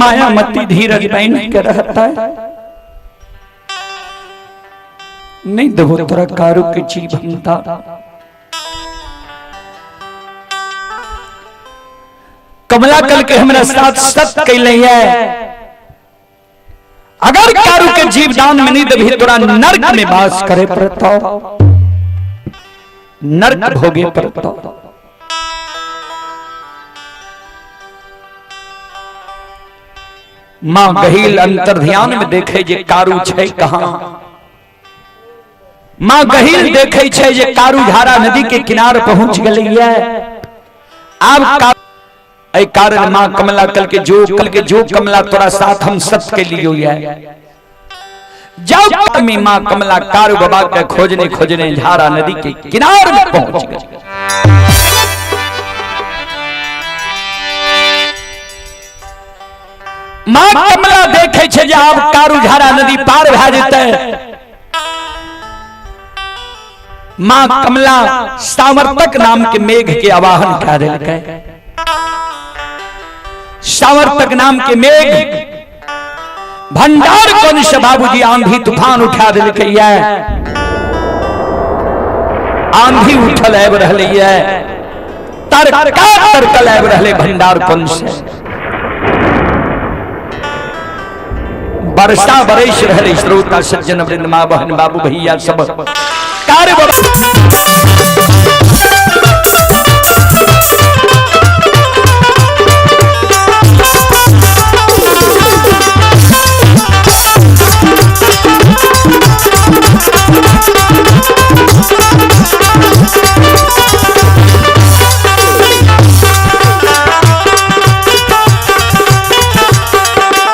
मायामती धीरज बहन के रहता है नहीं देबो तोरा कारू के जीव हमता। कमला कल के हमरा साथ सत कैले है, अगर कारू के जीव दान में नहीं देबही तोरा नर्क में वास करे पड़तो, नर्क भोगे पड़तो। मां गहील अंतर ध्यान में देखे जे कारू छै कहां। मां गहील देखे छै जे कारू झारा नदी के किनार पहुंच गेलैया। आब एहि कारण मां कमला कल के जो कल के जो कमला तोरा साथ हम सत के लियो ये जाओ में मां कमला कारू बाबा के खोजने खोजने झारा नदी के किनार में पहुंच गए। मां कमला देखे छे जे आब कारू झारा नदी पार भए जेतै। मां कमला सावर्तक नाम के मेघ के आवाहन कए देलकै। सावर्तक नाम के मेघ भंडार कौन से बाबूजी आंधी तूफान उठा देलकै। आंधी उठल आबि रहलै, तरका तरकल आबि रहलै भंडार कौन से। वर्षा बरस रहलै। श्रोता सज्जन वृंद मां बहन बाबू भैया सब कार्य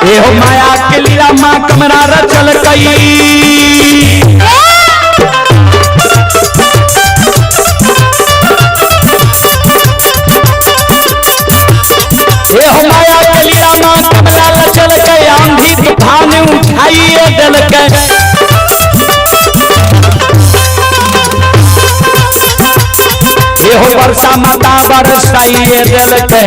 एहो माया के लीला मां कमरा रचल कई। एहो माया के लीला मां कमला रचल कई, आंधी तूफान उठाइए देलकै। एहो वर्षा माता बरसाइए देलकै।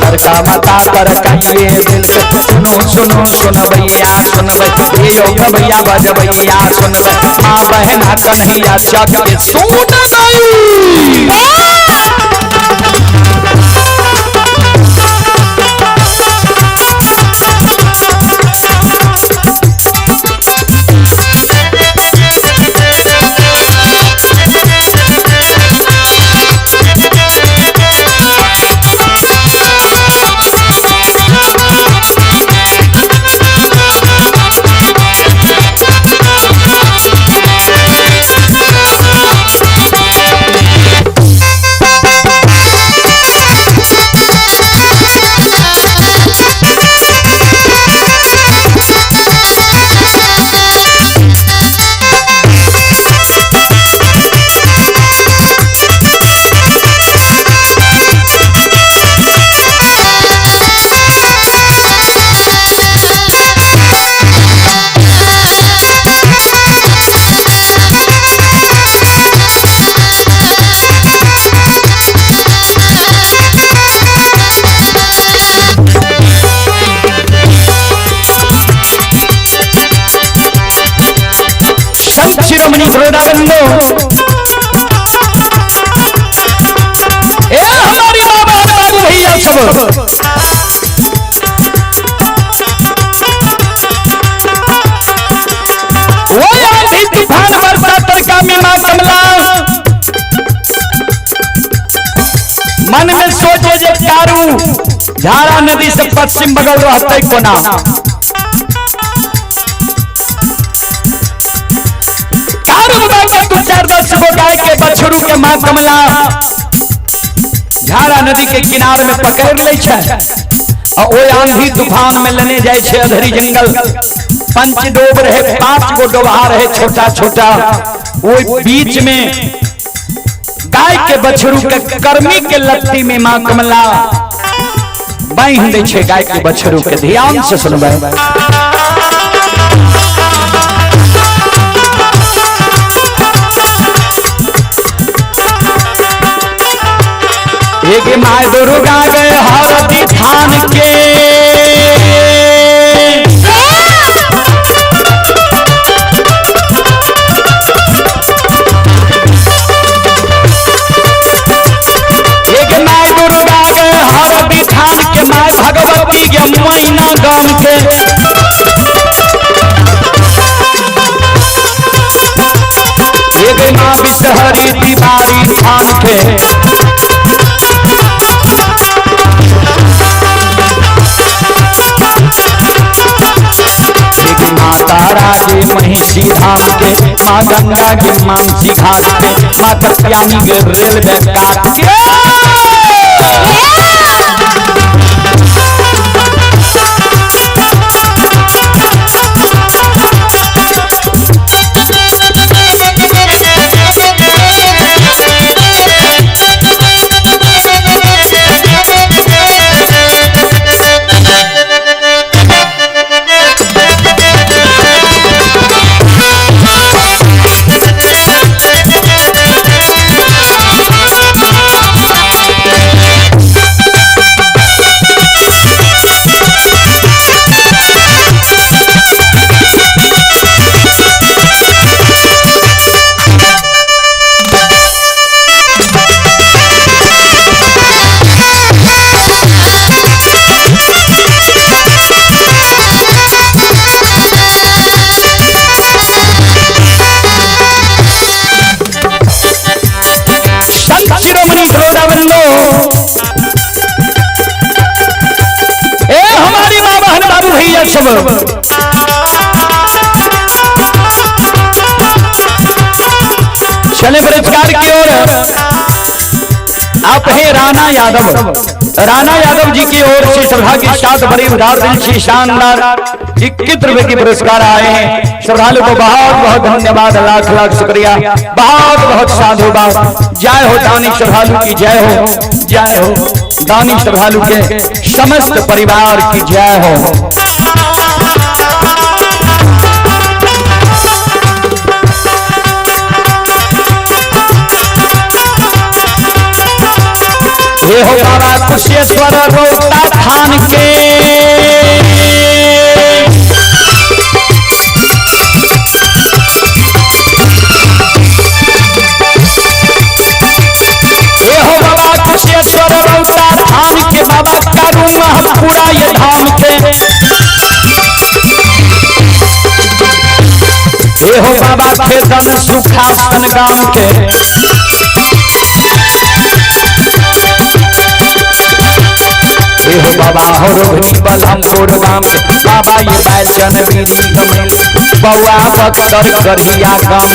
तरका माता तरकाइए दिल। सुनो सुनो सुनबैया सुनबै, ये यो गबैया बजबैया सुनबै, माँ बहना कन्हैया चक के सुनबै। शिरोमणि श्रोताबंधु, ए हमारी बाबा बाबू भैया सब वो आंधी तूफान वर्षा तरका में मां कमला मन में सोचे जे कारू झारा नदी से पश्चिम बगल रहते कोना। चार दस गो गाय के बछड़ू के मां कमला झारा नदी के किनार में पकड़ ले छै आ ओहि आंधी तूफान में लेने जाय छै अधरी जंगल। पंच डोब रहे, 5 गो डोबा रहे छोटा छोटा, ओहि बीच में गाय के बछड़ू के कर्मी के लत्ती में मां कमला बांधि दै छै गाय के बछड़ू के। ध्यान से सुनबै। एक माय दुर्गा गए हरदी थान के। एक माय दुर्गा गए हरदी थान के, my Bhagwati के मैना गाम के। एक माँ विषहरी तिवारी थान के। एक माँ तारा के महिषी धाम के, माँ गंगा के मानसी घाट पे, माँ कत्यानी के रेलवे काट के। संत शिरोमणि बंदो, ए हमारी माँ बहन बाबू भैया सब, चले पुरस्कार की ओर। आप हैं राणा यादव, राणा यादव जी की ओर से श्रद्धा के साथ बड़े उदार दिल से शानदार 21 रुपए के पुरस्कार आए हैं। श्रद्धालु को बहुत बहुत धन्यवाद, लाख लाख शुक्रिया, बहुत बहुत साधुवाद। जय हो दानी श्रद्धालु की जय हो, जय हो दानी श्रद्धालु के समस्त परिवार की जय हो। हे हो बाबा कुशेश्वर रोता थान के। हे हो बाबा कुशेश्वर रोता थान के, बाबा करूंगा हम पूरा ये धाम के। हे हो बाबा खेतन सुखासन गाम के। हे हो बाबा हो रोहिणी बलमपुर गाम के, बाबा ये बैलचन बीरी गमेल, बउआ बख्तर करहिया गाम,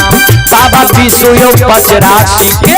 बाबा विसुयो पचरासी के।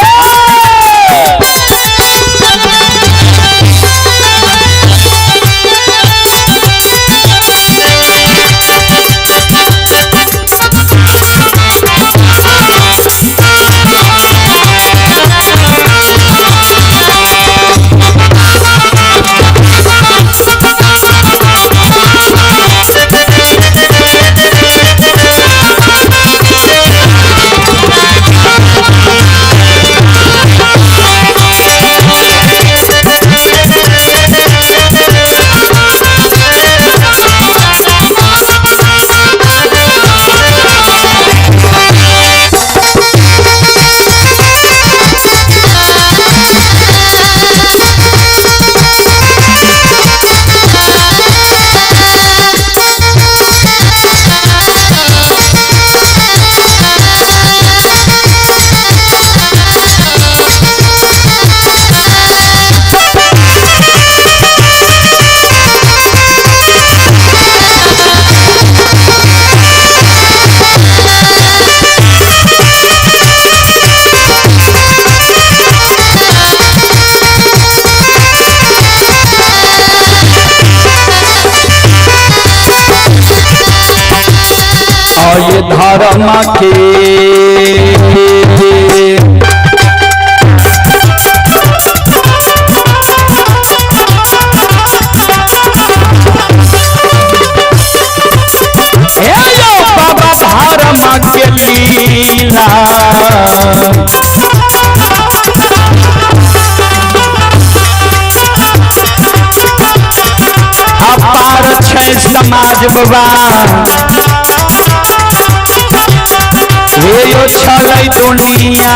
और ये धर्म के हे यो बाबा धर्म के लीला। समाज बाबा हे यो छलै दुनिया।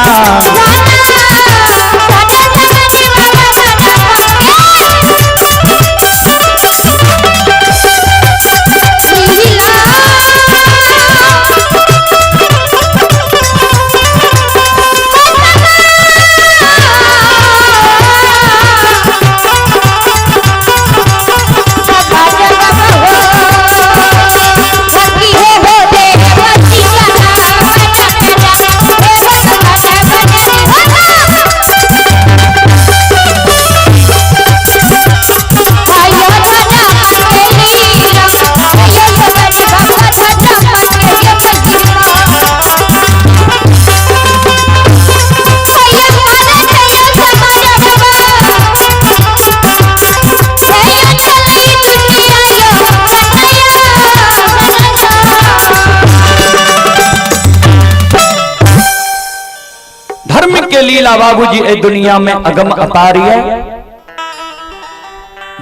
धर्म के लीला बाबूजी ए दुनिया में अगम अपार है।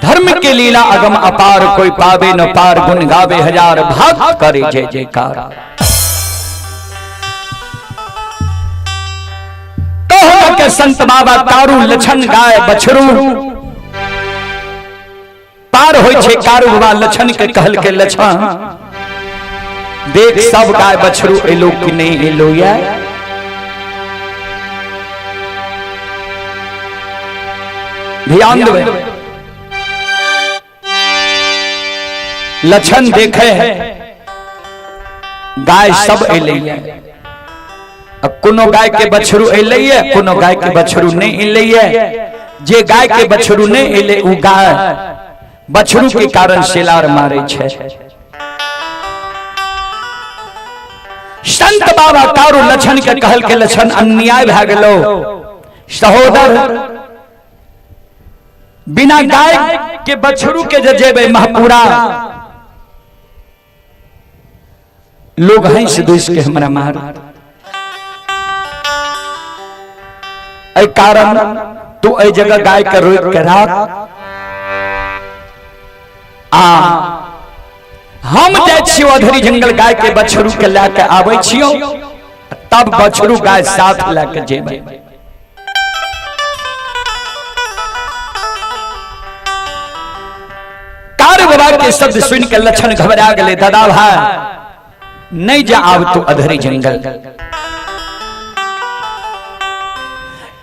धर्म के लीला अगम अपार, कोई पावे न पार, गुण गावे हजार, भक्त करे जय जयकार। कहो के संत बाबा तारू लछन गाय बछरू पार होय छे। कारू बाबा लछन के कहल के लछन देख सब गाय बछरू एलो कि नहीं एलो या। ध्यान देवे लछन देखे गाय सब एलै है। अब कोनो गाय के बछरू एलै है, कोनो गाय के बछरू नहीं एलै है। जे गाय के बछरू नहीं एलै उ गाय बछरू के कारण सेलार मारे छे। संत बाबा कारू लछन के कहल के लछन अन्याय भए गेलो सहोदर, बिना गाय के बछरू के जे जेबै महपूरा लोग हंस दुस के हमरा मार। एहि कारण तू एहि जगह गाय के रोक के राख आ हम जाइ छियौ अधरी जंगल गाय के बछरू के लए के आबै छियौ, तब बछरू गाय साथ लए के जेबै। कार बाबा के शब्द सुन के लक्षण घबरा गए, दादा भाई नहीं जा आब तू अधरी जंगल।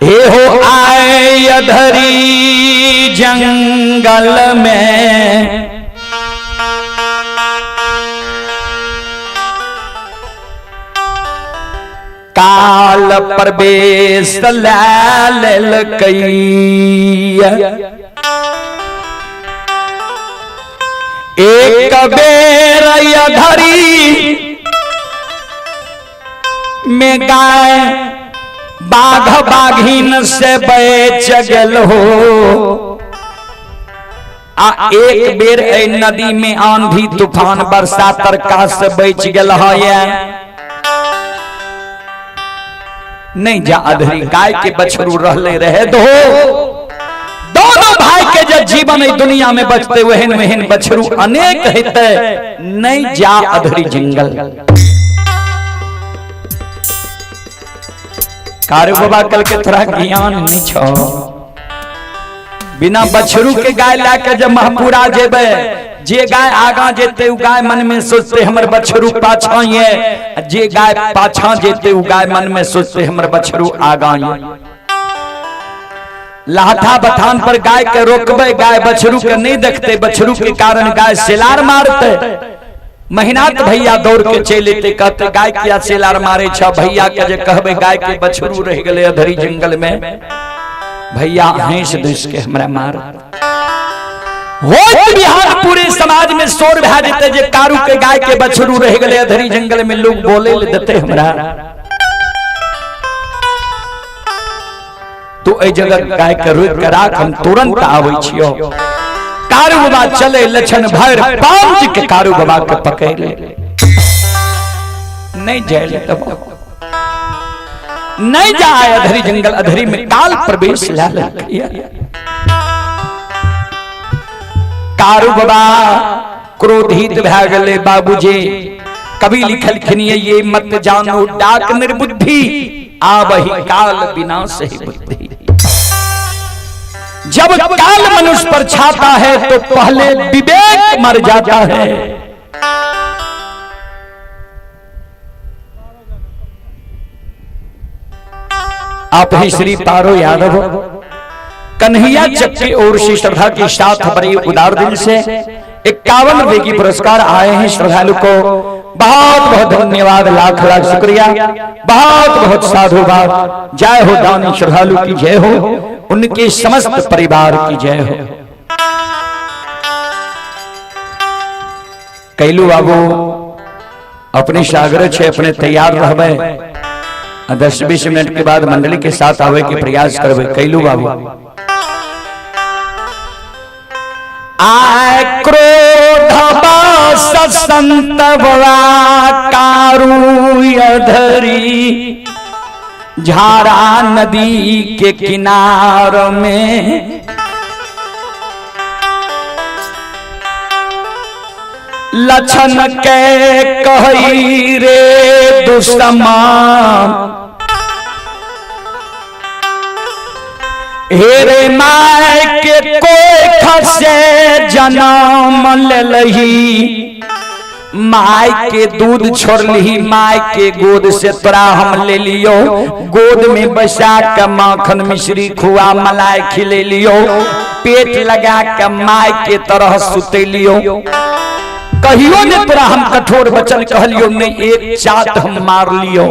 हे हो आए अधरी जंगल में काल प्रवेश लेलकै, एक बेर अधरी में गाय बाघ बाघिन से बेच गेल हो आ एक बेर एहि नदी में आंधी तूफान बरसा तरका से बच गेल है। नहीं जा अधरी गाय के बछरू रहले रहे दो, दोनों भाई के जब जीवन एहि दुनिया में बचते वहन वहन बछरू अनेक हेते। नहीं जा अधरी जंगल। कारू बाबा कल के थोड़ा ज्ञान नहीं छो, बिना बछरू के गाय ला के जब महपूरा जेबे, जे गाय आगा जेते उ गाय मन में सोचते हमर बछरू पाछा ये, जे गाय पाछा जेते उ गाय मन में सोचते हमर बछरू आगा ये। लाथा बथान पर गाय के रोकबे, गाय बछरू के नहीं देखते, बछरू के कारण गाय सेलार मारते। महीनात भैया दौड़ के चल एते, कहते गाय किया सेलार मारे छ, भैया के जे कहबे गाय के बछरू रह गेले अधरी जंगल में, भैया हंस दुस के हमरा मार। होत बिहार पूरे समाज में शोर भए जेते जे कारू के गाय के बछरू रह गेले अधरी जंगल में, लोग बोले ले देते हमरा। तो एहि जगह गाय के रोक के राख, हम तुरंत आबै छियो। कारू बाबा चले लछन भर पांच के कारू बाबा के पकड़ ले, नहीं जाए तब नहीं जाए अधरी जंगल, अधरी में काल प्रवेश ला कारू बाबा क्रोधित भए गेलै बाबूजी। कवि लिखलखिन ये मत जानो डाक निर्बुद्धि, आवही काल विनाश ही बुद्धि। जब काल मनुष्य पर छाता है तो पहले विवेक मर जाता है। आप ही श्री पारो यादव कन्हैया चक की ओर से श्रद्धा के साथ बड़े उदार दिल से 51 रुपए की पुरस्कार आए हैं। श्रद्धालु को बहुत बहुत धन्यवाद, लाख लाख शुक्रिया, बहुत बहुत साधुवाद। जय हो दानी श्रद्धालु की जय हो, उनके समस्त परिवार की जय हो। कैलू बाबू अपने सागर छे, अपने तैयार रहबे, 10-20 मिनट के बाद मंडली के साथ आवे के प्रयास करबे। कैलू बाबू आय क्रोध संत कारू अधरी झारा नदी के किनार में लक्षण के कही रे दुश्मन, हेरे my के कोई खसे जन्म लेलही, my के दूध छोड़ली, my के गोद से तोरा हम ले लियो, गोद में बसा के माखन मिश्री खुआ मलाई खिले लियो, पेट लगा के my के तरह सुते लियो। कहियो ने तोरा हम कठोर वचन कहलियो नहीं, एक चात हम मार लियो।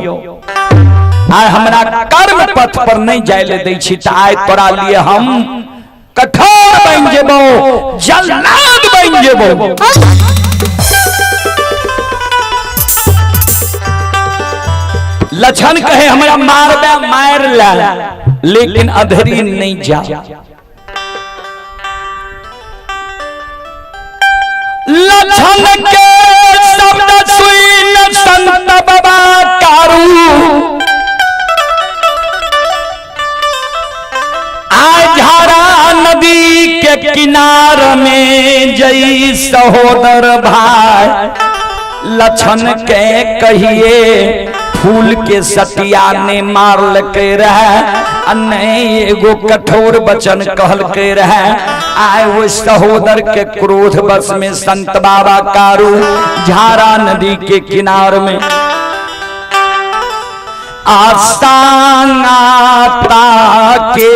आय हमरा कर्म पथ पर नहीं जाय ले दै छी त आय तोरा लिए हम कठोर बन जेबो, जल्लाद बन जेबो। लक्षण कहे हमरा मारबे मार ला, लेकिन अधरी नहीं जा। लक्षण के शब्द सुन संत बाबा कारू, झारा नदी के किनार में जई सहोदर भाई, लक्षण के कहिए फूल के सतिया ने मारल के रहे, नहीं एगो कठोर वचन कहल के रहे। आए वो सहोदर के क्रोध बस में संत बाबा कारू झारा नदी के किनार में आसानाता के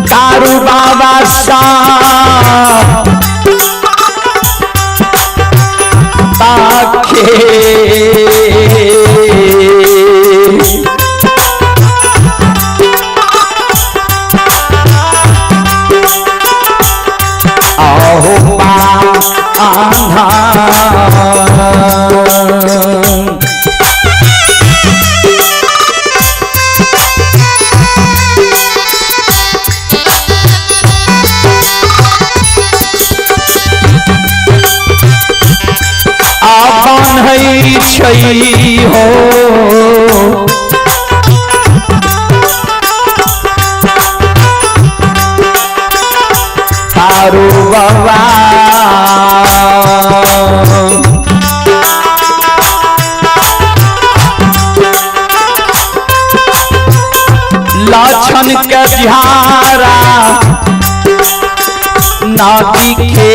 कारू बाबा सा ताके हो तारू बाबा लक्षण के झारा नदी के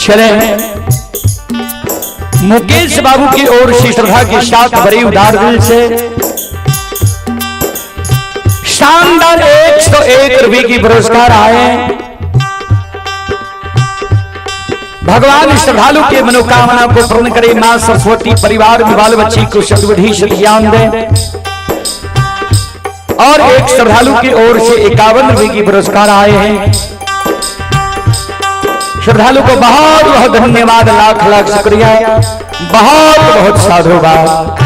चले मुकेश बाबू की ओर से श्रद्धा के साथ बड़े उदार दिल से शानदार 101 रुपए की पुरस्कार आए। भगवान श्रद्धालु के मनोकामना को पूर्ण करे। मां सरस्वती परिवार में बाल बच्ची को सद्बुद्धि सद्ज्ञान दे। और एक श्रद्धालु की ओर से 51 रुपए की पुरस्कार आए हैं। श्रद्धालु को बहुत बहुत धन्यवाद, लाख लाख शुक्रिया, बहुत बहुत साधुवाद।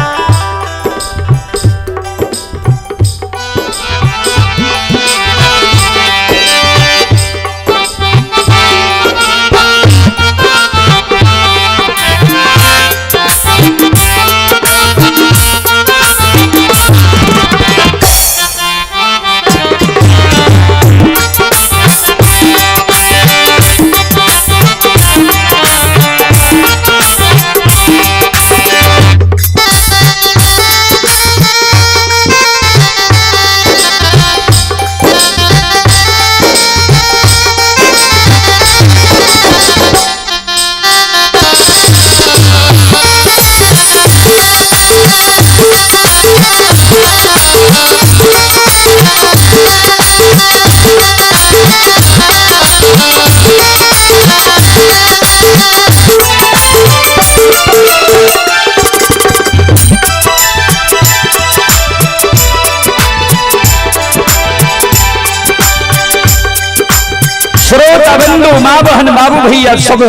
श्रोता बंधु, माँ बहन, बाबू भैया सब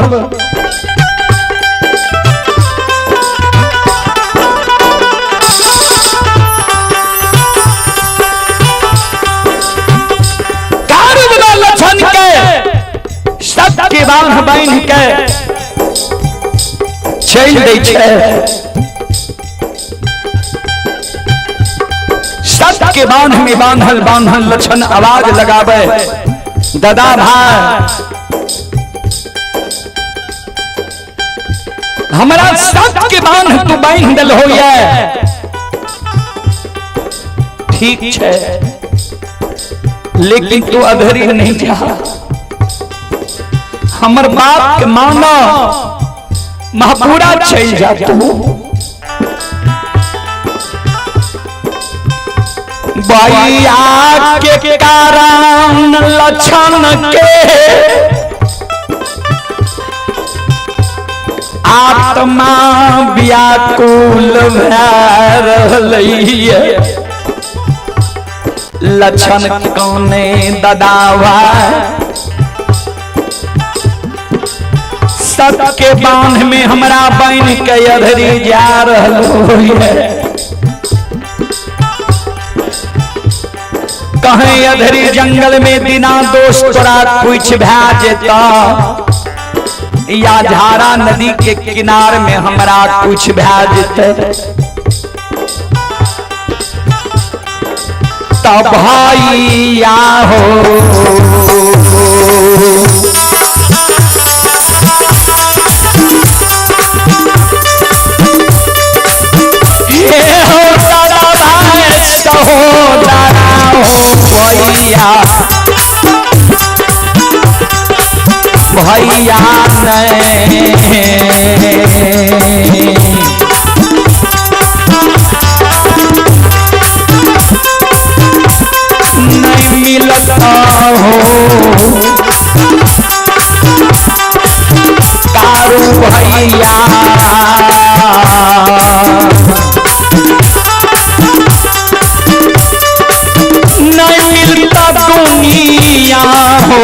लक्षण के सबके बांध बांध के चल दै छै। सबके बांध में बांधल बांधल लक्षण आवाज लगावे, दादा भाई हमारा सबके बांध तू बांध दल हो ठीक है, लेकिन तू अधरी नहीं जा। हमर बाप के मानो महापुरा चल जा तू। भैया के कारण लक्षण के आत्मा व्याकुल भै रहलै। लक्षण कौने ददावा सबके बांध में हमरा बन के अधरी जा रहलो। कहीं अधरी जंगल में बिना दोष तोरा कुछ भै जेता, या झारा नदी के किनार में हमरा कुछ भै जेते। तब भैया हो ये हो दादा भाई सहोदरा हो भैया, भैया नहीं नहीं मिलता हो कारू भैया। नहीं मिलता दुनिया हो।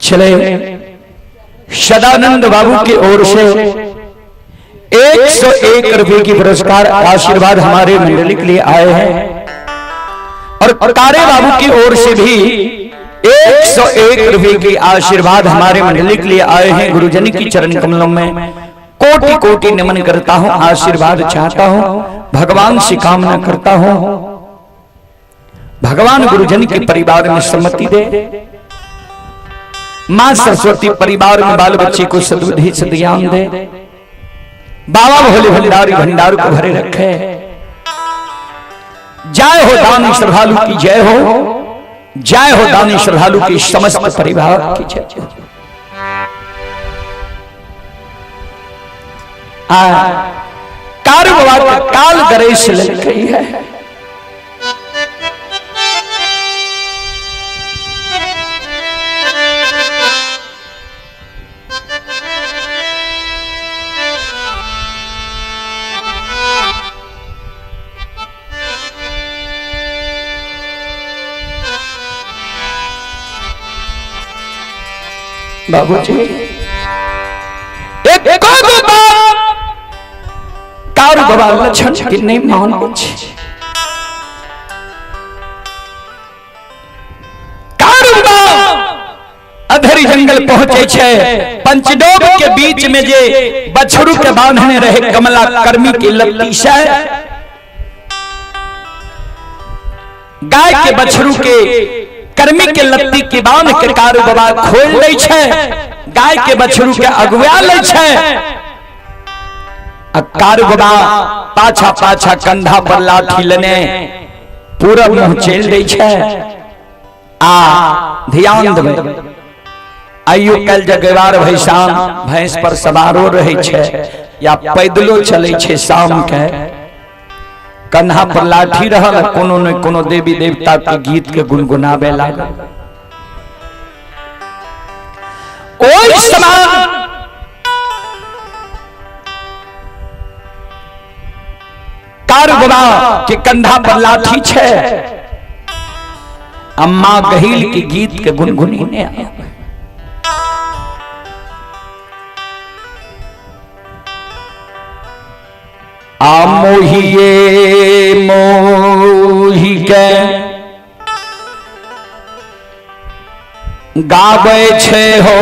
चले सदानंद बाबू की ओर से 101 रुपए की पुरस्कार आशीर्वाद हमारे मंडली के लिए आए हैं और कारे बाबू की ओर से भी 101 रुपए की आशीर्वाद हमारे मंडली के लिए आए हैं। गुरुजन की चरण कमलों में कोटि कोटि नमन करता हूं, आशीर्वाद चाहता हूं, भगवान से कामना करता हूं, भगवान गुरुजन के परिवार में सम्मति दे, मां सरस्वती परिवार में बाल बच्चे को सद्बुद्धि सद्ज्ञान दे, बाबा भोले भंडारी भंडार को भरे रखे। जय हो दानी श्रद्धालु की जय हो, जय हो दानी श्रद्धालु की समस्त परिवार की जय हो। आ कारोबार काल गणेश लग गई है। बाबूजी एक बात कारू बाबा लक्षण के नहीं मान कारू बाबा अधरी जंगल पहुंचे छे, पंचडोब के बीच में जे बछड़ू के बांधने रहे कमला कर्मी की लत्ती से गाय के बछड़ू के कर्मी के लत्ती के बांध के कारू बाबा खोल लै छे, गाय के बछड़ू के अगुआ लै छे आ कारू बाबा पाछा पाछा कंधा पर लाठी लेने पूरब मुंह चल दै छे। आ ध्यान देबै, आइयो कल जगेवार भैसान भैंस पर सवारो रहे छे या पैदलो चले छे, शाम के कन्हा पर लाठी रहल, कोनो न कोनो देवी देवता के गीत के गुनगुनावे लागल। ओहि समान कारू बाबा के कंधा पर लाठी छे, अम्मा गहील के गीत के गुनगुनीने आवे। आ मोहिए मोहि के गाबै छे हो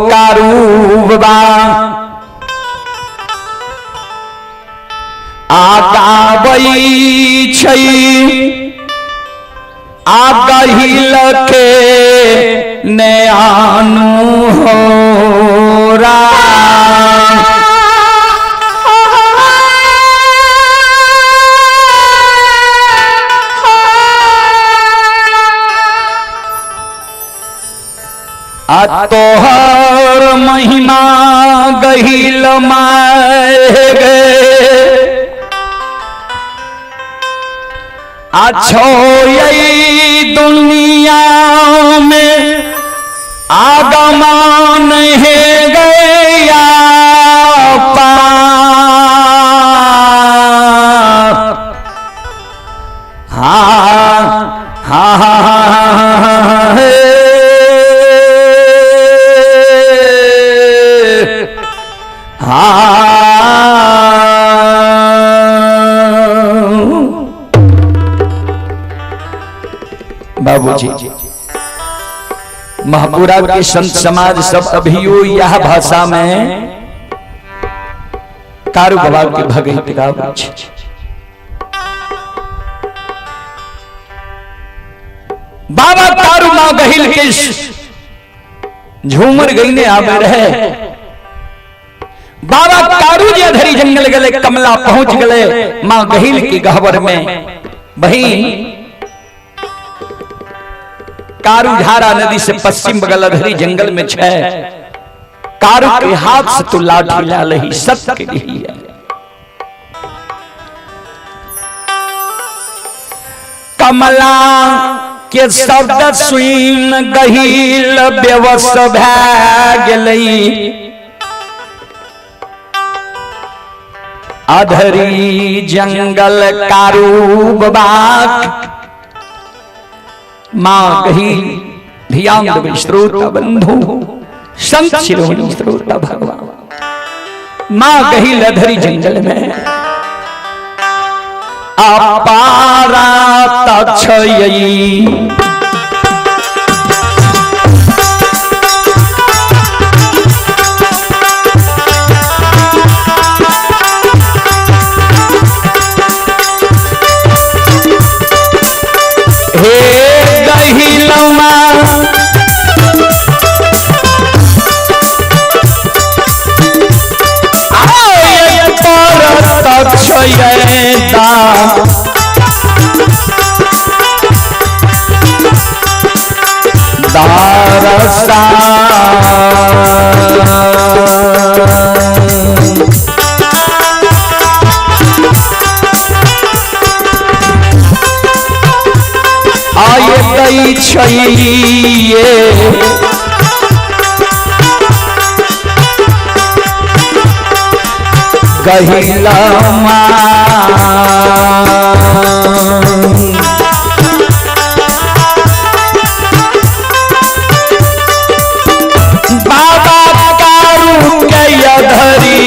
कारू बाबा, आ गाबै छै आ गहिल के ने आनू हो राम। आ तोहर महिमा गहिल माय गे, आ छोई दुनिया में आगमन है गया पार। हाँ हाँ हाँ हाँ हे हाँ। बाबूजी महपुरा के संत समाज सब अभियो यह भाषा में कारू बाबा के भगत गाबै छै। बाबा कारू मां गहिल के झूमर गईने आवे रहे। बाबा कारू जे धरी जंगल गले, कमला पहुंच गले मां गहिल की गहबर में। बही कारू झारा नदी से पश्चिम बगल अधरी जंगल में छे, कारू के हाथ से तू लाठी ला लही सत के लिए। कमला के शब्द सुन गहिल बेवस भै गेलई, अधरी जंगल कारू बाबाक। मां गही ध्यान देबै श्रोता बंधु, संत शिरोमणि श्रोता भगवान। माँ गही लधरी जंगल में अपारा तक्षयी हे गहिलमा आय पर तक्षयता दारसा। आय दै छैये गहिलमा। बाबा कारू के अधरी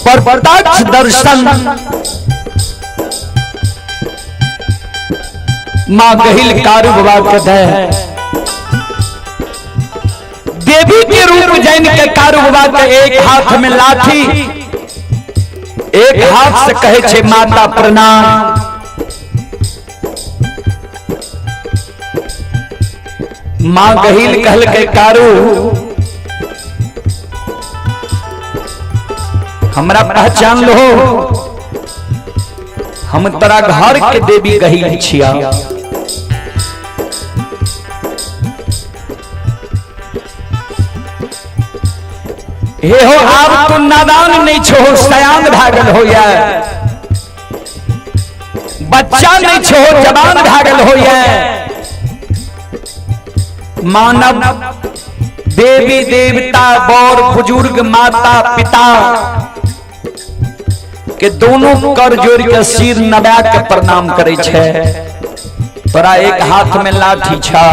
पर प्रत्यक्ष दर्शन मां गहिल कारू बाबा के दे देवी के रूप जैन के कारू बाबा के एक हाथ में लाठी, एक हाथ से कहे छे माता प्रणाम। मां गहिल कहल के कारू हमरा पहचान लो, हम तोरा घर के देवी गहिल छिया। हे हो आब तू नादान नहीं छो, सयान भागल हो या बच्चा नहीं छो, जवान भागल हो या। मानव देवी देवता बौर बुजुर्ग माता पिता के दोनों कर जोड़ के सिर नबा के प्रणाम करे छे। तोरा एक हाथ में लाठी छा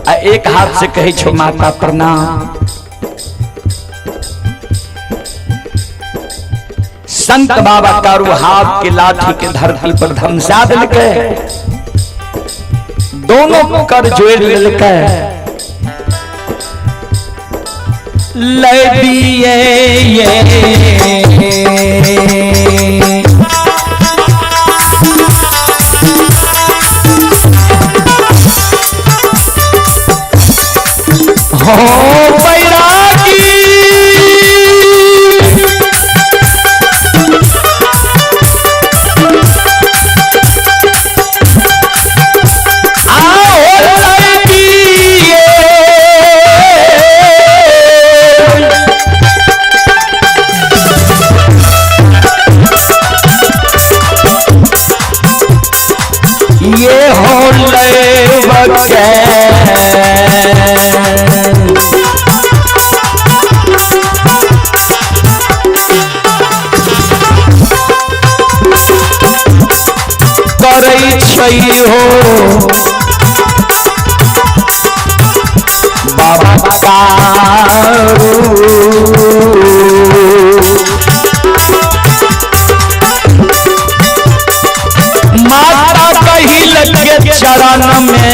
आ एक हाथ से कहे छो माता प्रणाम। संत बाबा कारू हाथ के लाठी के धरती पर धमसा दिलके, दोनों कर जोड़ लेलके। ले दिए ये हो बैरागी आओ ले दिए ये हो लेवके। करै छै हो बाबा कारू। माता कहिल के चरण में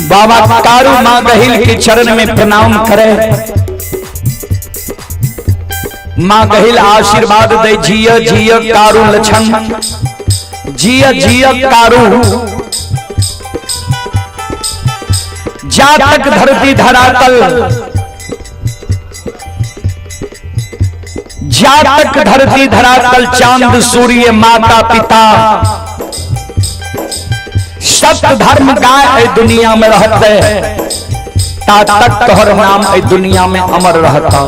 बाबा कारू माँ गहिल के चरण में प्रणाम करे। माँ गहिल आशीर्वाद दे जिय जिय कारू लक्षण, जिय जिय कारू। जा तक धरती धरातल, जा तक धरती धरातल चांद सूर्य माता पिता सत्य धर्म गाय दुनिया में रहते, ता तक तोहर नाम ए दुनिया में अमर रहता।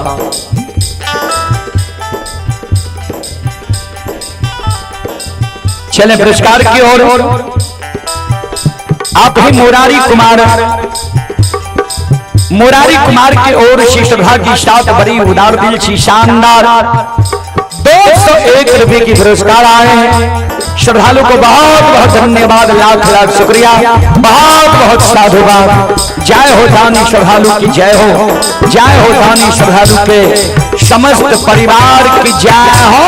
चले पुरस्कार की ओर। आप ही मुरारी कुमार, मुरारी कुमार की ओर से सभा की साथ बड़ी उदार दिल सी शानदार 201 रुपए की पुरस्कार आए हैं। श्रद्धालु को बहुत बहुत धन्यवाद, लाख लाख शुक्रिया, बहुत बहुत साधुवाद। जय हो दानी श्रद्धालु की जय हो, जय हो दानी श्रद्धालु के समस्त परिवार की जय हो।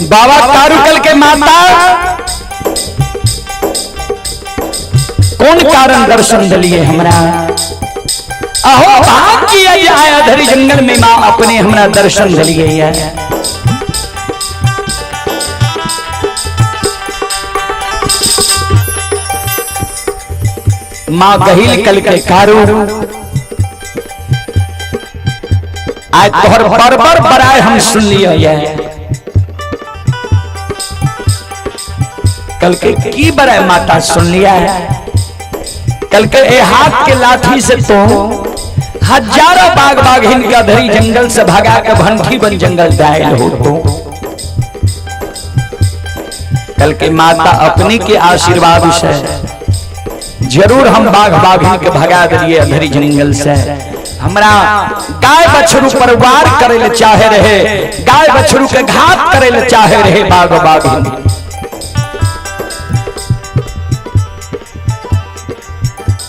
बाबा कारूकल के माता कौन कारण दर्शन दिलिए हमरा? अहो भाग किया आया धरी जंगल में मां अपने हमरा दर्शन दिलिए है। मां गहिल कल के कारू आज तोहर बरबर बराए हम सुन लिया है। कल के की बराए माता सुन लिया है। कल के ए हाथ के लाठी से तो हजारों बाघ बाघिन का धरी जंगल से भगा के भंठी बन जंगल दायल हो। तो कल के माता अपनी के आशीर्वाद से जरूर हम बाघ बाघिन के भगा दिए अधरी जंगल से। हमरा गाय बछरू पर वार करे ले चाहे रहे, गाय बछरू के घात करे ले चाहे रहे बाघ बाघिन।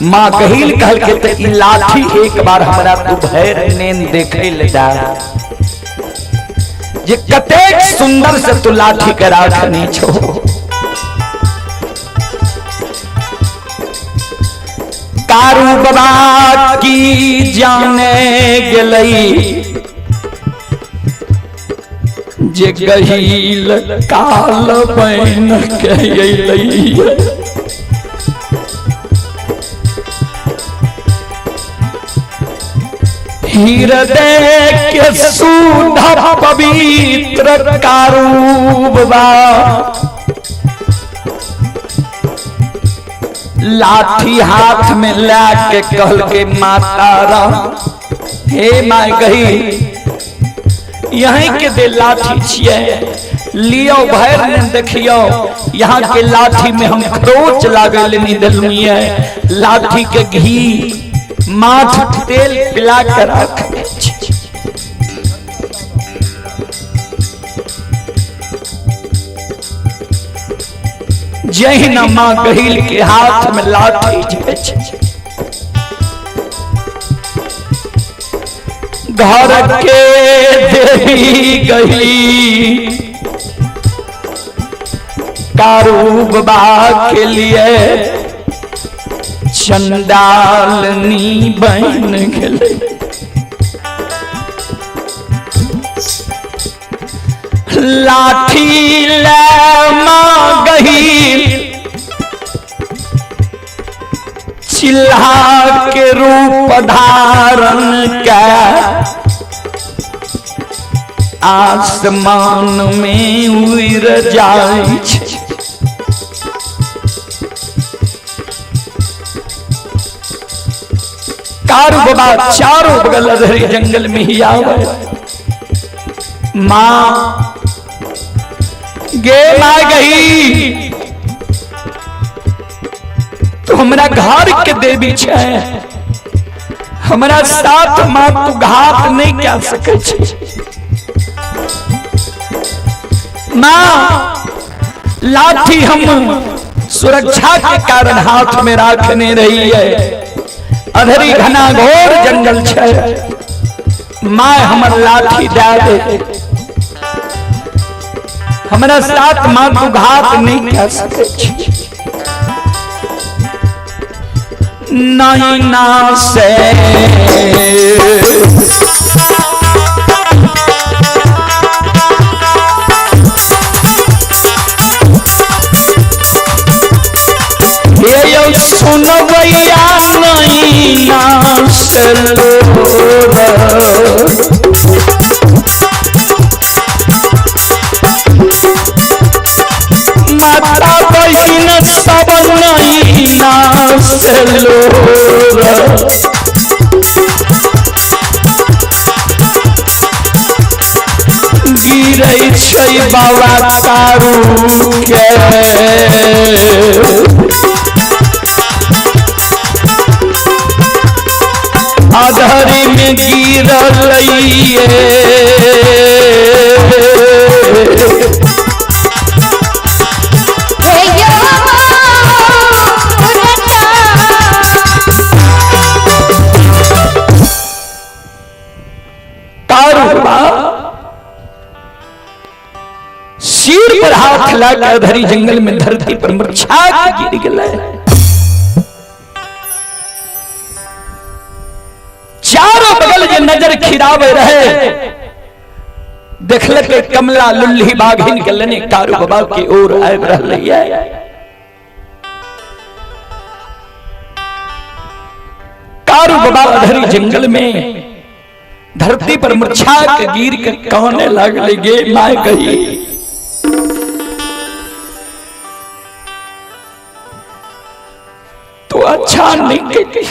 माँ कहिल कहल के त ई लाठी एक बार हमरा तू भैर नेन देखे ले जा, जे कतेक सुंदर से तू लाठी के राखनी छो। कारू बाबा की जाने गेलई जे गहील काल बन के अइलई। हृदय के शुद्ध पवित्र कारू बाबा लाठी हाथ में ला के कहल के माता राम हे my गही यहीं के दे लाठी छिए लियो भर ने देखियो, यहाँ के लाठी में हम खरोच लागल नहीं दिलमिए, लाठी के घी माथ तेल पिला के रख। जहिना माँ गहिल के हाथ में लाठी जाइ छै, घर के देवी गही कारू बाबा के लिए चंडालनी बन गेलै। लाठी ले माँ गही चिल्हा के रूप धारण के आसमान में उड़ जाइ छै। कारू बाबा चारों बगल अधरी जंगल में ही आवे। माँ गे माँ गई तो हमरा घर के देवी छै, हमरा साथ माँ तू घात नहीं कर सके छै। माँ लाठी हम सुरक्षा के कारण हाथ में रखने रही है, अधरी घना घोर जंगल छै, माँ हमर लाठी दे दे, हमरा साथ माँ तू घात नहीं कर सके छै। नैना से हे सुनवैया नैना से लोर माता बहिन सब नैना से लोर गिरै छै बाबा कारू के। अधरी में गिरलैये सिर पर हाथ लाकर धरी जंगल में धरती पर मूर्छा के गिर गए। चारों बगल जे नजर खिरावे रहे, देखल के कमला लुल्ली बाघिन के लेने कारू बाबा की ओर आबि रहलै। कारू बाबा धरी जंगल में धरती पर मूर्छा के गिर के कहने लगले, गे my गई तो अच्छा नहीं कही,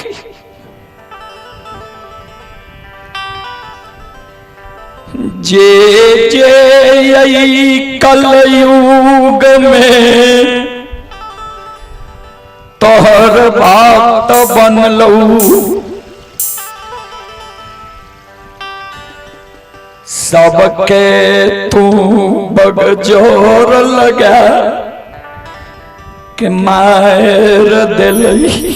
जे जे कलयुग में तोहर भक्त बनलू, सबके तू बगजोर लगा के मार दिलही।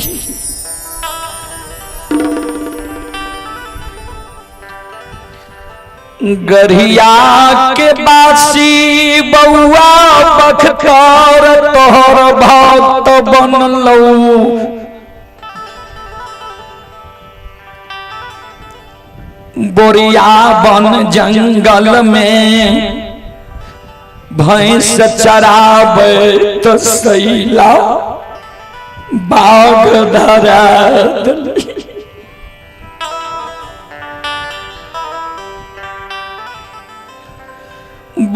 गढ़िया के बासी बउआ बखतर तोहर भक्त बनलू, बोरिया बन जंगल में भैंस चराबे तो सैला बाघ धरा देलही।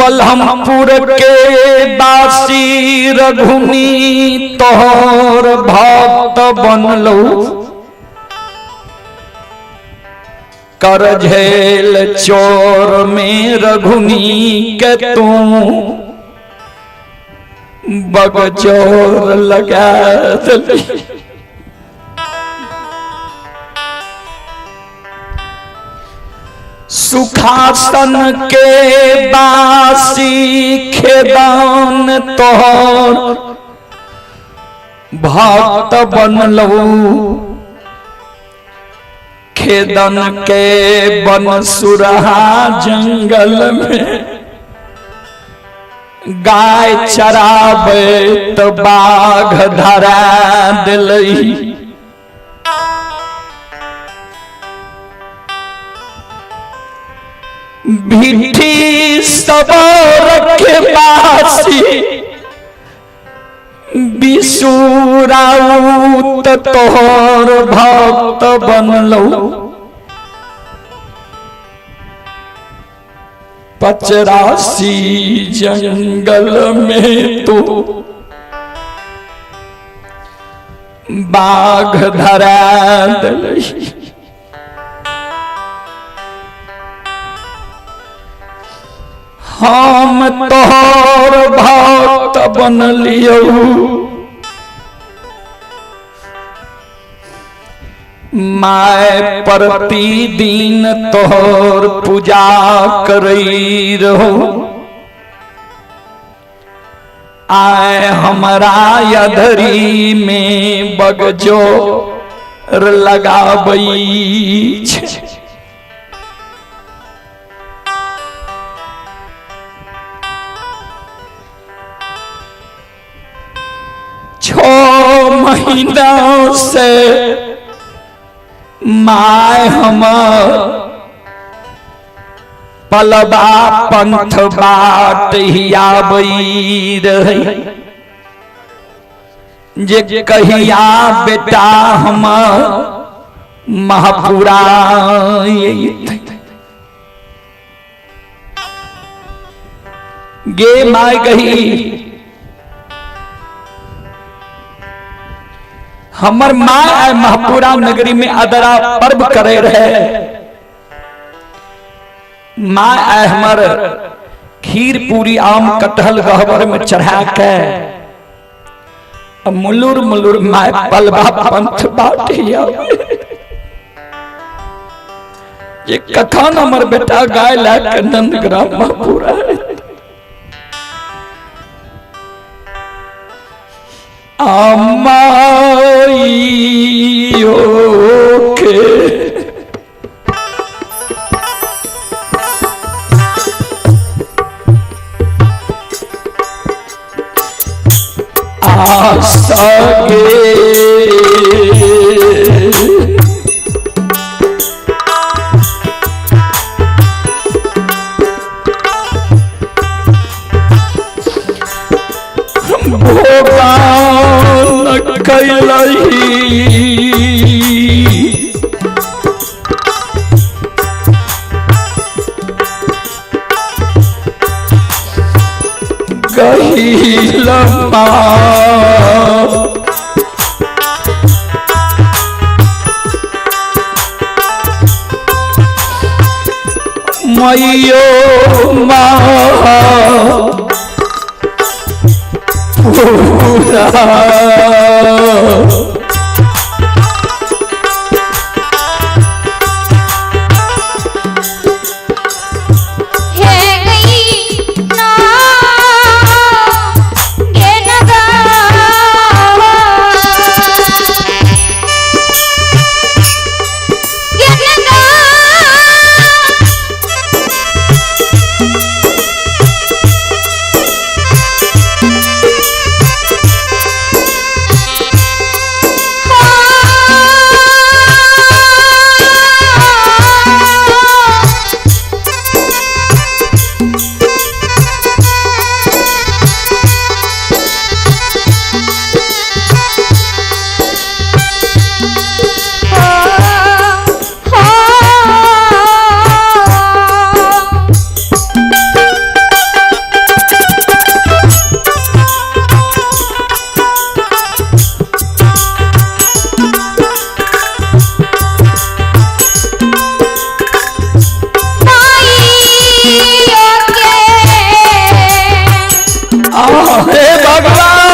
बलहमपुर के बासी रघुनी तोहर भक्त बनलू, कर झेल चोर में रघुनी के तू बगचोर लगा देलही। सुखासन के बासी खेदान तोहर भक्त बनलू, खेदन के बनसुरहा जंगल में गाय चराबे तो बाघ धरा दिलही। भिठी सबर के बासी बिसुराउत तोहर भक्त बनलू, पचरासी जंगल में तू बाघ धरा दिलही। हम तोहर भक्त बनलियौ, my प्रतिदिन तोहर पूजा करई रहो, आए हमरा अधरी में बगजो लगाबई छे। छो महीना से my हमर पलबा पंथ बाट हियाबई रही, जे कहिया बेटा हमर महापुरा गे my गही। हमर माँ आए महापुरा नगरी में अदरा पर्व करे रहे, माँ आए हमर खीर पूरी आम कटहल गहबर में चढ़ा के मुलुर मुलुर my पलवा पंथ बाटिया। ये कथन हमर बेटा गाय लाके नंदग्राम महापुरा अमाइयो के आशा के भोगान कैलही गहीलमा मैयो माँ पूरा हे गई ना गे नगा गे नगा हे भगवान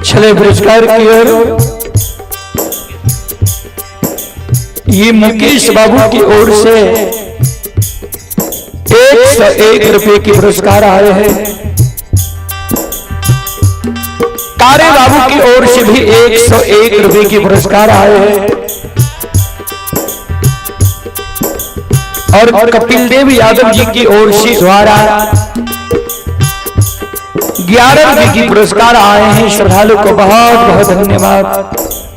चले पुरस्कार की ओर। ये मुकेश बाबू की ओर से 101 रुपए की पुरस्कार आए हैं। कारे बाबू की ओर से भी 101 रुपए की पुरस्कार आए हैं। और कपिल देव यादव जी की ओर से द्वारा 11 रुपए की पुरस्कार आए हैं। श्रद्धालु को बहुत बहुत धन्यवाद,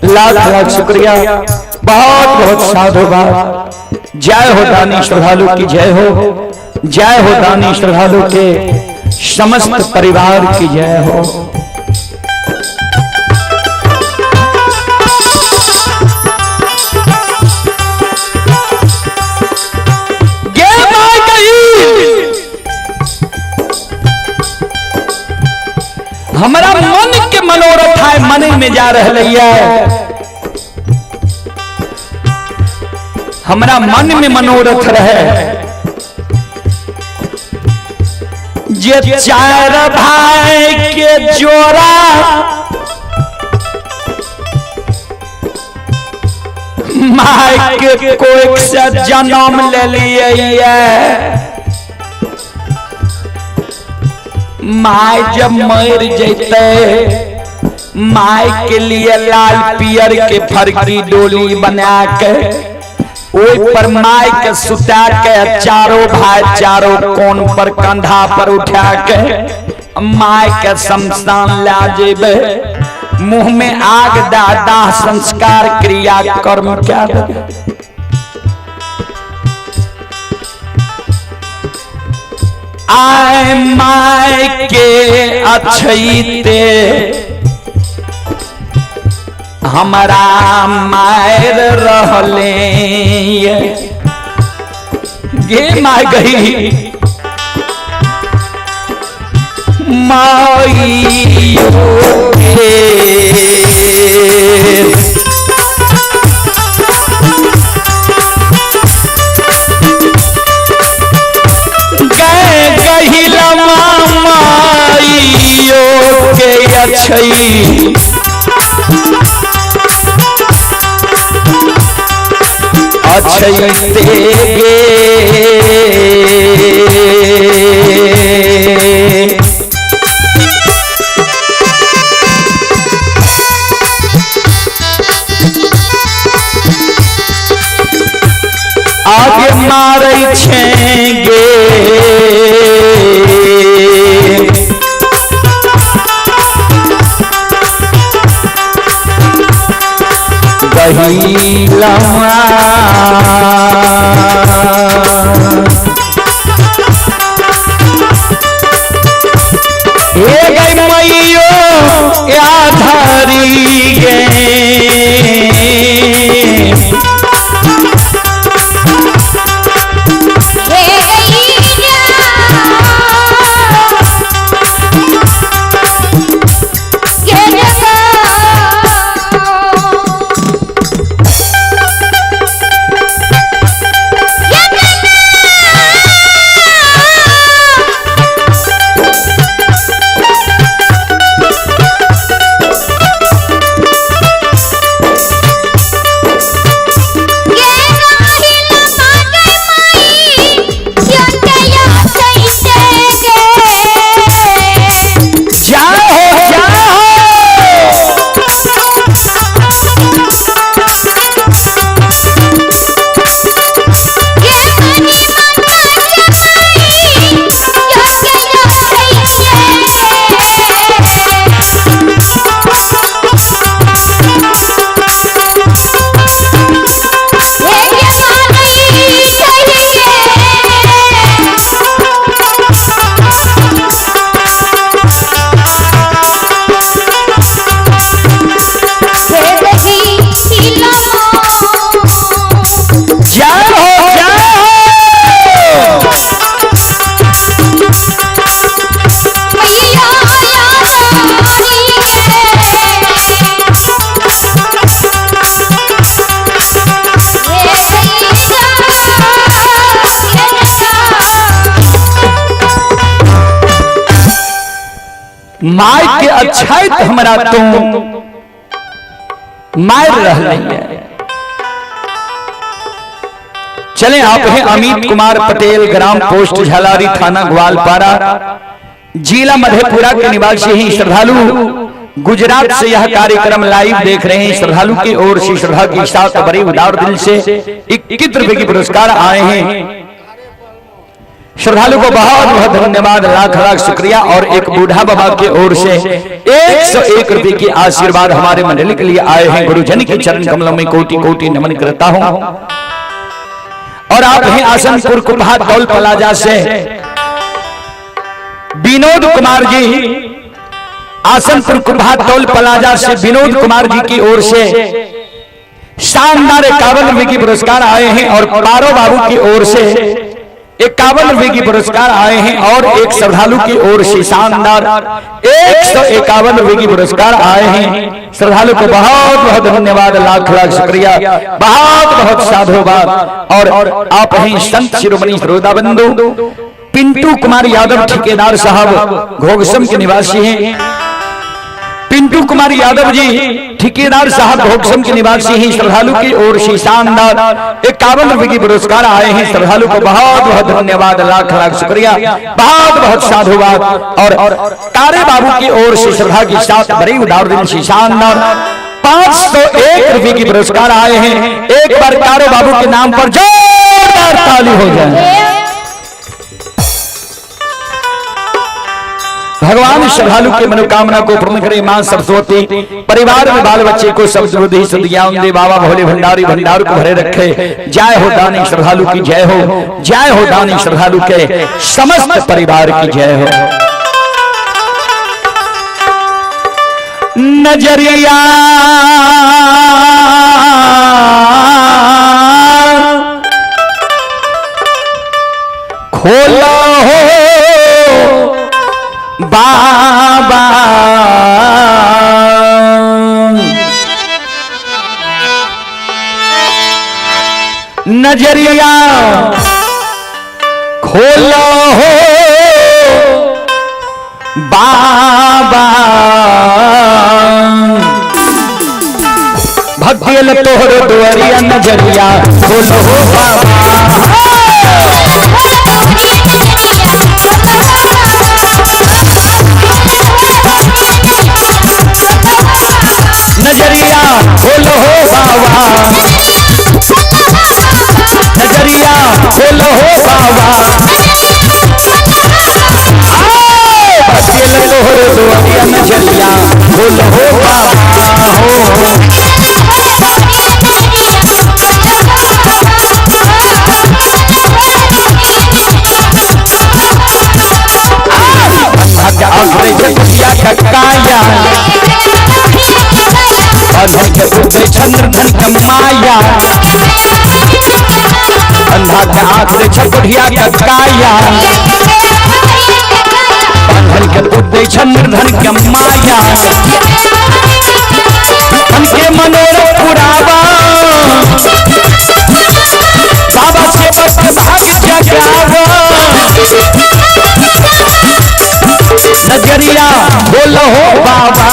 लाख लाख शुक्रिया, बहुत बहुत साधुवाद। जय हो दानी श्रद्धालु की जय हो, जय हो दानी श्रद्धालु के समस्त परिवार की जय हो। गे माई गई हमारा मन के मनोरथ है, मन में जा रहा है। हमारा मन में मनोरथ रहे जे चार भाई के जोड़ा माय के कोई से जन्म ले लिए। My जब मर जैते my के लिए लाल पियर के फरकी डोली बना के ओई पर my के सुता के चारों भाई चारों कोन पर कंधा पर उठा के my के शमशान ला जेबे, मुंह में आग दा दाह संस्कार क्रिया कर्म क्या देबे। आय my के अछैते हमारा मायर रहले गे my गई माई के। अछैते गे। आगे मारै छेगे। गहीलमा हे गई मैयो या धारी गे। जय हो जय हो। जय हो जय हो। माय के अछैत हमरा तू मार रहलै है। चले आप हैं अमित कुमार पटेल, ग्राम पोस्ट झालारी, थाना ग्वालपारा, जिला मधेपुरा के निवासी हैं। श्रद्धालु गुजरात से यह कार्यक्रम लाइव देख रहे हैं। श्रद्धालु की ओर से श्रद्धा के साथ बड़े उदार दिल से 21 रुपए के पुरस्कार आए हैं। श्रद्धालु को बहुत बहुत धन्यवाद, लाख लाख शुक्रिया। और एक बूढ़ा बाबा की ओर से 101 रुपए की आशीर्वाद हमारे मंडली के लिए आए हैं। गुरुजन के चरण कमलों में कोटि कोटि नमन करता हूं। और आप हैं आसनपुर कुपहा टोल प्लाजा से विनोद कुमार जी, आसनपुर कुपहा टोल प्लाजा से विनोद कुमार जी की ओर से शानदार 51 रुपए की पुरस्कार आए हैं। और पारो बाबू की ओर से 51 रुपए की पुरस्कार आए हैं। और एक श्रद्धालु की ओर से शानदार 151 रुपए की पुरस्कार आए हैं। श्रद्धालु को बहुत बहुत धन्यवाद, लाख लाख शुक्रिया, बहुत बहुत साधुवाद। और आप हैं संत शिरोमणि श्रोता बंधु पिंटू कुमार यादव ठेकेदार साहब घोगसम के निवासी हैं। पिंटू कुमार यादव जी ठेकेदार साहब घोगसम के निवासी हैं। श्रद्धालु की ओर से शानदार 51 रुपए की पुरस्कार आए हैं। श्रद्धालु को बहुत बहुत धन्यवाद, लाख लाख शुक्रिया, बहुत बहुत साधुवाद। और कारे बाबू की ओर से श्रद्धा के साथ बड़े उदार दिल से शानदार 501 रुपए की पुरस्कार आए हैं। एक बार कारे बाबू के नाम पर जोरदार ताली हो जाए। भगवान श्रद्धालु के मनोकामना को पूर्ण करे मां सरस्वती। परिवार में बाल बच्चे को सब बुद्धि सद्ज्ञान दे। बाबा भोले भंडारी भंडार को भरे रखे। जय हो दानी श्रद्धालु की जय हो, जय हो दानी श्रद्धालु के समस्त परिवार की जय हो। नजरिया खोलो हो बाबा, नजरिया खोलो हो बाबा। भक्तियल तोहर दुआरिया नजरिया बोलो हो बाबा। नजरिया बोलो हो बाबा, नजरिया बोलो हो बाबा। भक्तियल तोहर दुआरिया नजरिया बोलो हो बाबा हो। भक्तिया का काया अंधा के उदय चंद्र धन के माया, अंधा के आंख रे छकुढ़िया का काया, अंधन के उदय चंद्र धन के माया। मन के मनोरथ पुरावा बाबा से बस भाग जगावा। नजरिया बोलो हो बाबा,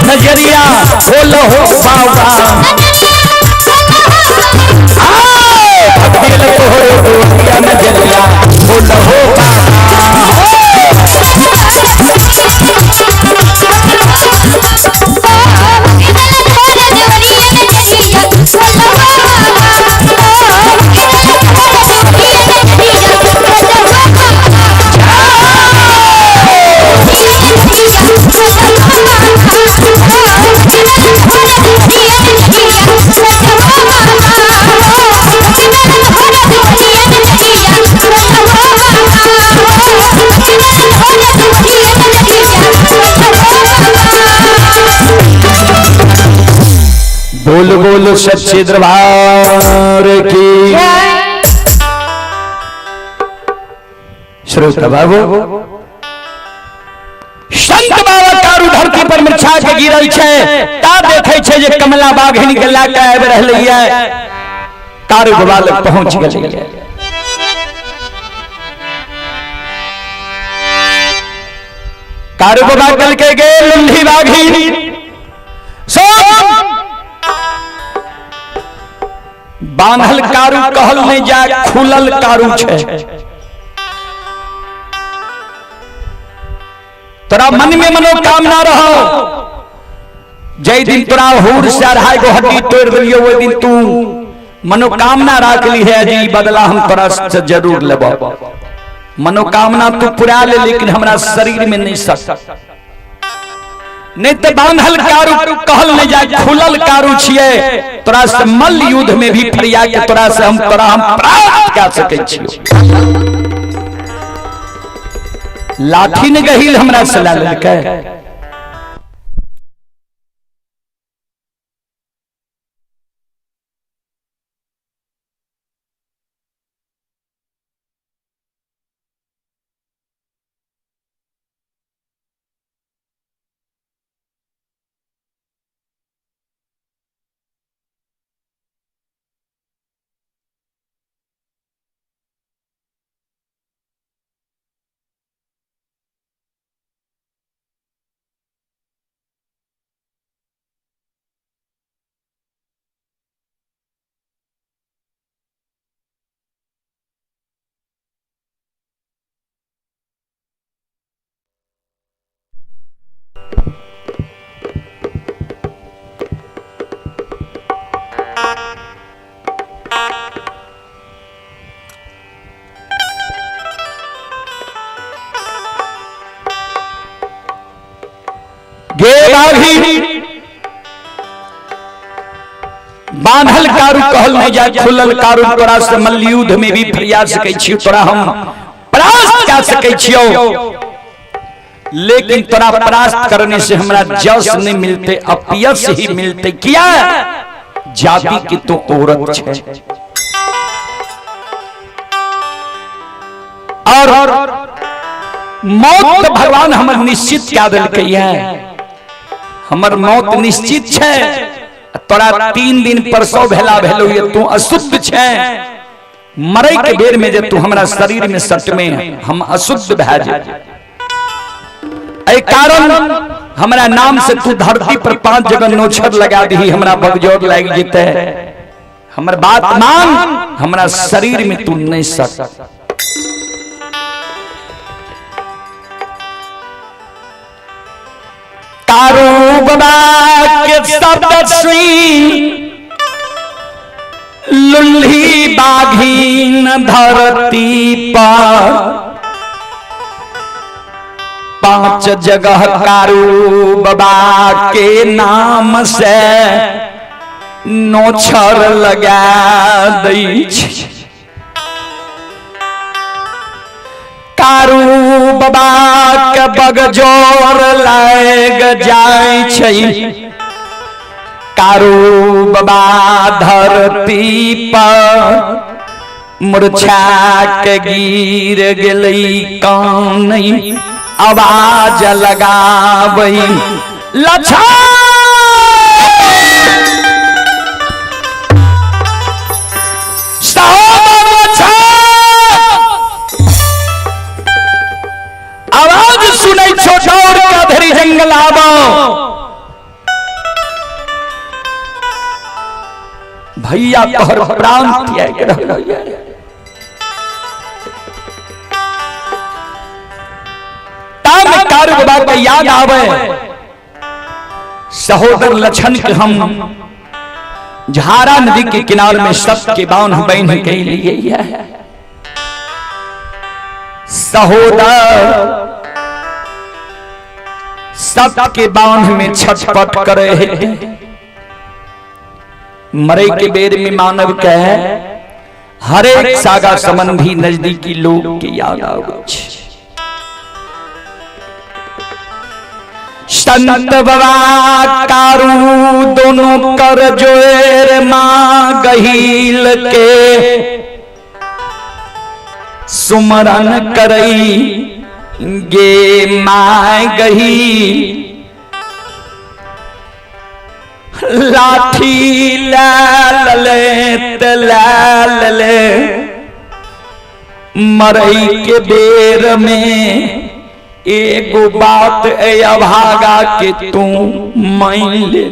नजरिया बोलो हो बाबा। नजरिया बोलो हो बाबा। बोल बोल सच्चे दरबार की। श्रोता बाबू, संत बाबा कारू धरती पर मिर्छा के गिरल छै, ता देखे छै जे कमला बाघिन के ला के आबि रहलै ये। कारू बाबा लग पहुंच गेलै। कारू बाबा कहलकै गे लुंढी बाघिन, सुन, बांधल कारू कहल नहीं जाए, खुलल कारू छै। तोरा मन में मनोकामना रहो, जय दिन तोरा हुर से अढ़ाई गो हड्डी तोड़ दिलियो, ओहि दिन तू मनोकामना राख ली है जी बदला हम तोरा से जरूर लेबो। मनोकामना तू पुरा ले, लेकिन हमरा शरीर में नहीं सक। नहीं तो बांधल कारू कहल नहीं जाए, खुलल कारू छिए। तोरा से मल्ल युद्ध में भी फरिया के तोरा से हम तोरा हम प्राप्त कर सकै छियो। लाठी ने गहिल हमरा से ला लेलकै। गे बाघी बांधल कारू कहल नहीं जाए, खुलल कारू तोरा से मल्लयुद्ध में भी फरिया सकै छियो, तोरा हम परास्त कर सकै छियो, लेकिन तोरा परास्त करने से हमरा जस नहीं मिलते, अपयश ही मिलते। किया जाति की तो औरत छे और मौत तो भगवान हमर निश्चित क्या दिलकै है, हमर मौत निश्चित छे। तोरा 3 दिन परसों भेला भेलो ये तू अशुद्ध छे, मरे के बेर में जे तू हमरा शरीर में सट में हम अशुद्ध भए जेबै। एहि कारण हमरा नाम से तू धरती पर 5 जगह नोछर लगा दी, हमरा बगजोर लाग जेते। हमर बात मान, हमरा शरीर में तू नहीं सक। कारू बाबा के शब्द सुई लुल्ही बाघीन धरती पर 5 जगह कारू बाबा के नाम से नोछर लगा दै छै। कारू बाबा के बगजोर लाग जाय छै। कारू बाबा धरती पर मूर्छा के गिर गेलै, कानै आवाज लगाबै लछा आवाज सुनै छो, दौड़ के धरी जंगल आबो। भैया तोहर प्राण त्याग रहल। ताम कारू बाबा के याद आवे सहोदर लछन के हम झारा नदी के किनार में सबके बांध बहन के लिए सहोदर सबके बांध में छटपट करे। मरे के बेर में मानव के हरेक सागा संबंधी नजदीकी लोग के याद आवे। संत बाबा कारू दोनों कर जोर मां गहील के सुमरन करई गे my गही लाठी लाल ले लाल ले मरई के बेर में एगो बात ए अभागा के तू मान ले।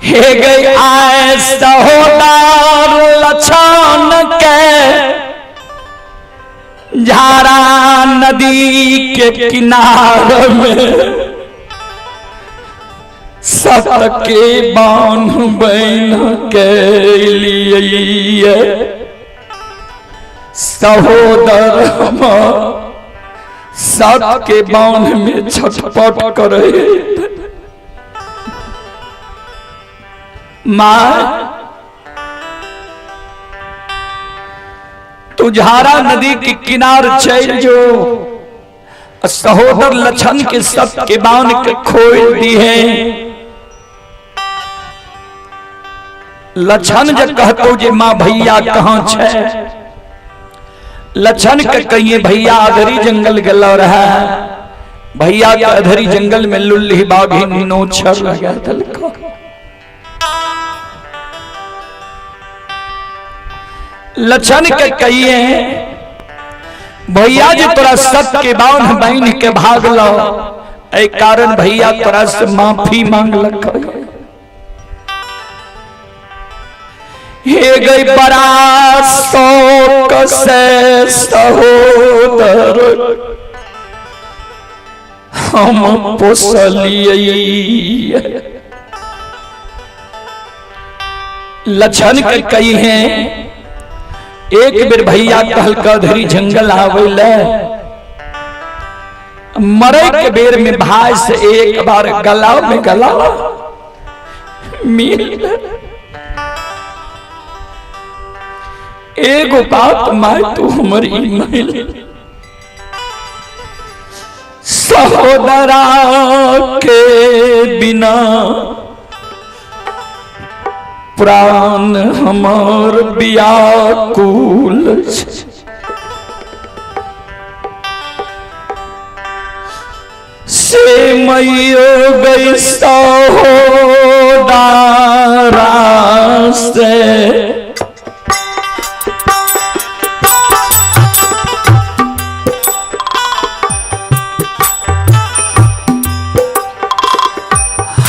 हे गई आए सहोदर लछन के झारा नदी के किनार में सबके बांध बन के लिए सहोदर सबके बांध में छटपट करे। मां तू झारा नदी के किनार चल जो, सहोदर लछन के सब के बांध के खोल दी है। लछन जब कहतो जे मां भैया कहां छे, लछन के कहिए भैया अधरी जंगल गलो रहा, भैया के अधरी जंगल में लुल्ली बाघिन नोछर लगा दलको। लछन के कहिए भैया जी तोरा सत के बांध बहन के भाग लो, ए कारण भैया तोरा से माफी मांग लक। हे गई बड़ा शोक से सहोदर हम पोसलिए। लछन के कही है एक बेर भैया कहल कधरी जंगल आवेले, मरे के बेर में भाई से एक बार गला में गला मिल। एगो बात my तू हमर ईमेल सहोदरा के बिना प्राण हमर व्याकुल। से मैयो गई सहोदरा से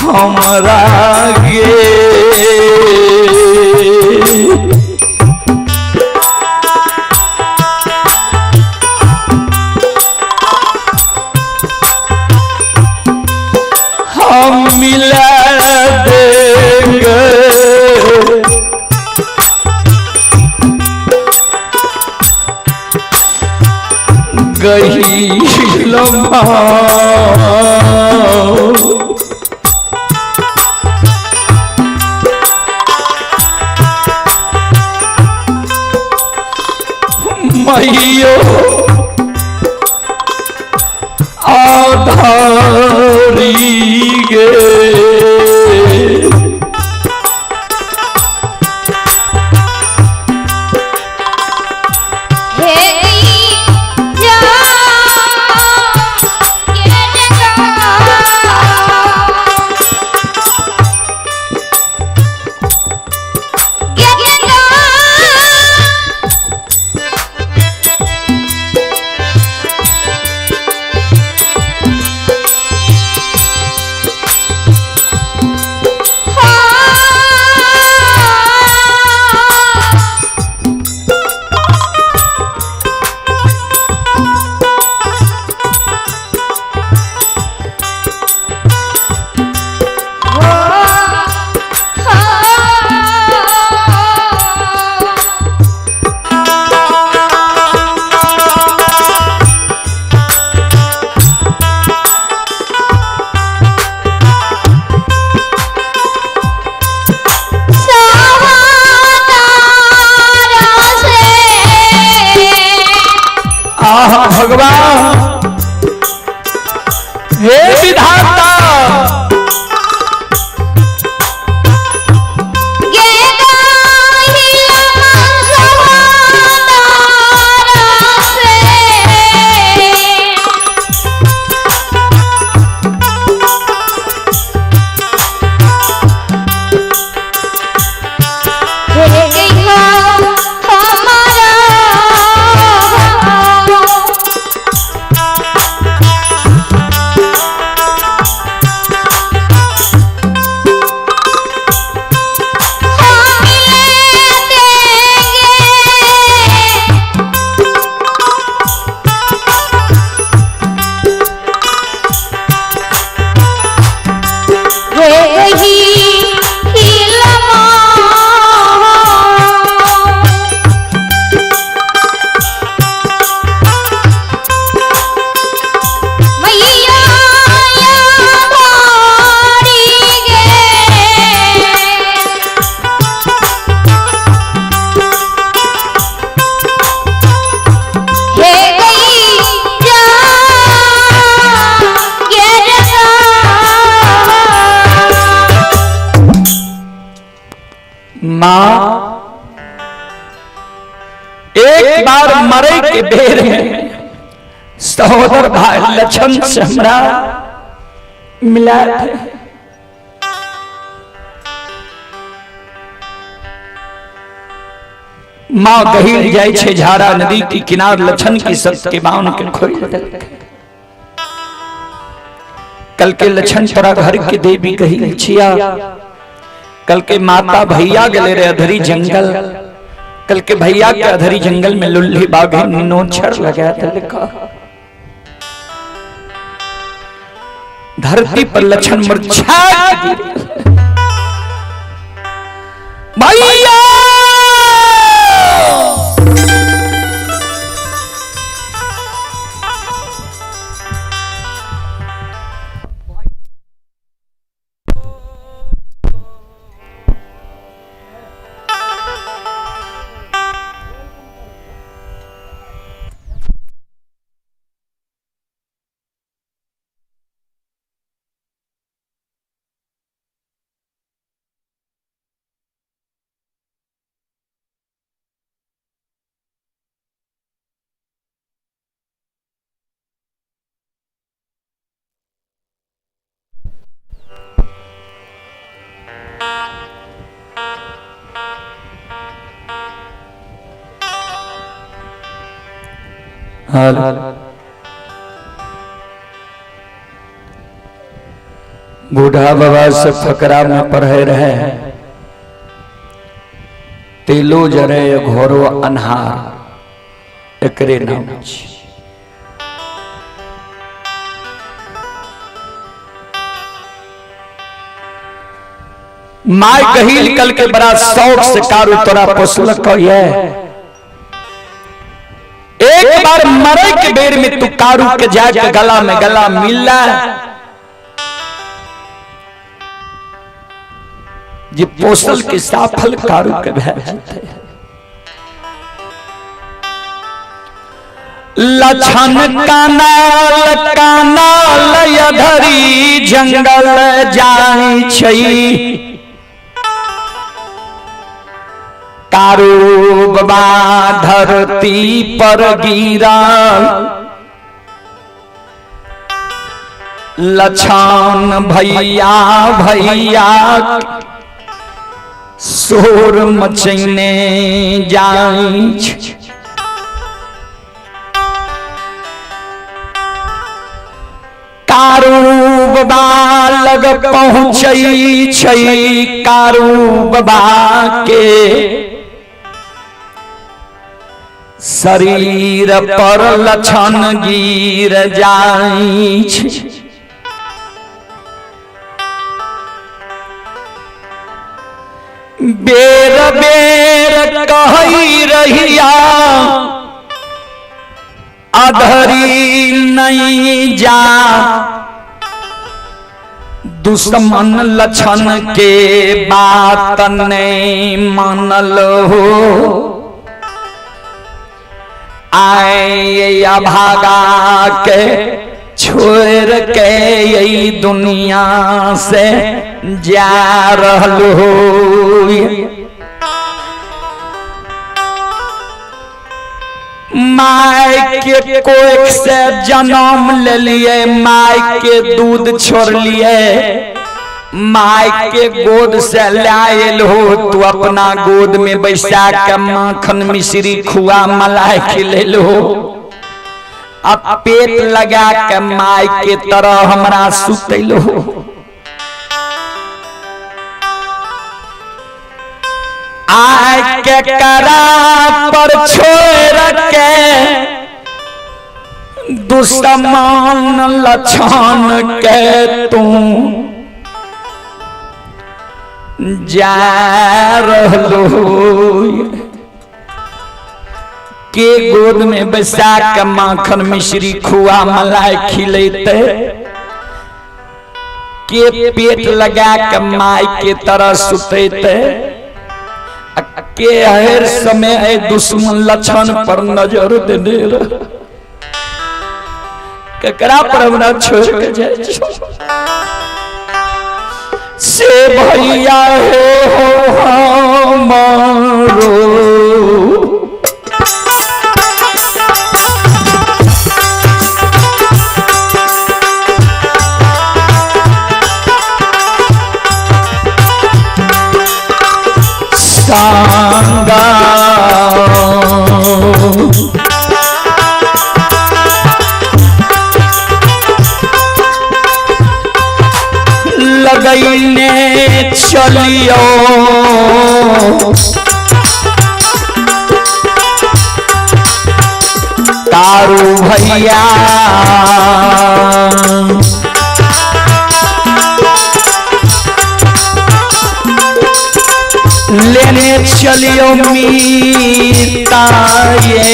हमरा गे। हम मिला देंगे गही लम्हा। मैयो आधारी गे। हे जा आहा भगवान, हे विधाता, माँ एक बार मरे के बेर है सहोदर भाई लक्षण से हमरा मिला थे। माँ गहीर जाय छे झारा नदी की किनार लक्षण की सब के बाउन के खोल देलकै। कल के लक्षण तोरा घर के देवी कही छिया। कल के माता भैया गले रे अधरी जंगल। कल के भैया के अधरी जंगल में लुल्ली बाघे नोछड़ लगा दिलका। धरती पर लक्षण मुरझा गिरे। भैया बूढ़ा बाबा से फकरा में पढ़े रहे, तेलो जरे घोरो अन्हार, एकरे नाम छी। My गहील कल के बड़ा शौक से कारू तोरा पोसलक ये। एक बार मरे के बेर में तू कारू के जाके गला में गला मिला, जे पोसल के साफल कारू के भय जेतै। लछन कानाल कानाल अधरी जंगल जाय छै, कारू बाबा धरती पर गिरल, लछन भैया भैया शोर मचैने जाय छै। कारू बाबा लग पहुँचै छै, कारू बाबा के शरीर पर लछन गिर जाय छै। बेर बेर कहै रहिया अधरी नहीं जा, दुश्मन लछन के बात नहीं मानल हो, आए अभागा के छोड़ के यही दुनिया से जा रहल हो। My के कोख से जन्म ले लिए, my के दूध छोड़ लिए, my के गोद से लायल हो, तू अपना गोद में बैसा के माखन मिश्री खुआ मलाई खिलेल हो, अब पेट लगा के my के तरह हमरा सुतैल हो। आय के करा पर छोड़ के दुश्मन लछन के तू जा रहलो, के गोद में बैसा के माखन मिश्री खुआ मलाई खिलेते, के पेट लगा के my के तरह सुतेते, के हर समय है दुश्मन लक्षण पर नजर देने रह, केकरा पर हमरा छोड़ के जाय से भैया हे हो हमारो। सांगा लगैने चलियो, तारू भैया लेने चलियो मीता ये।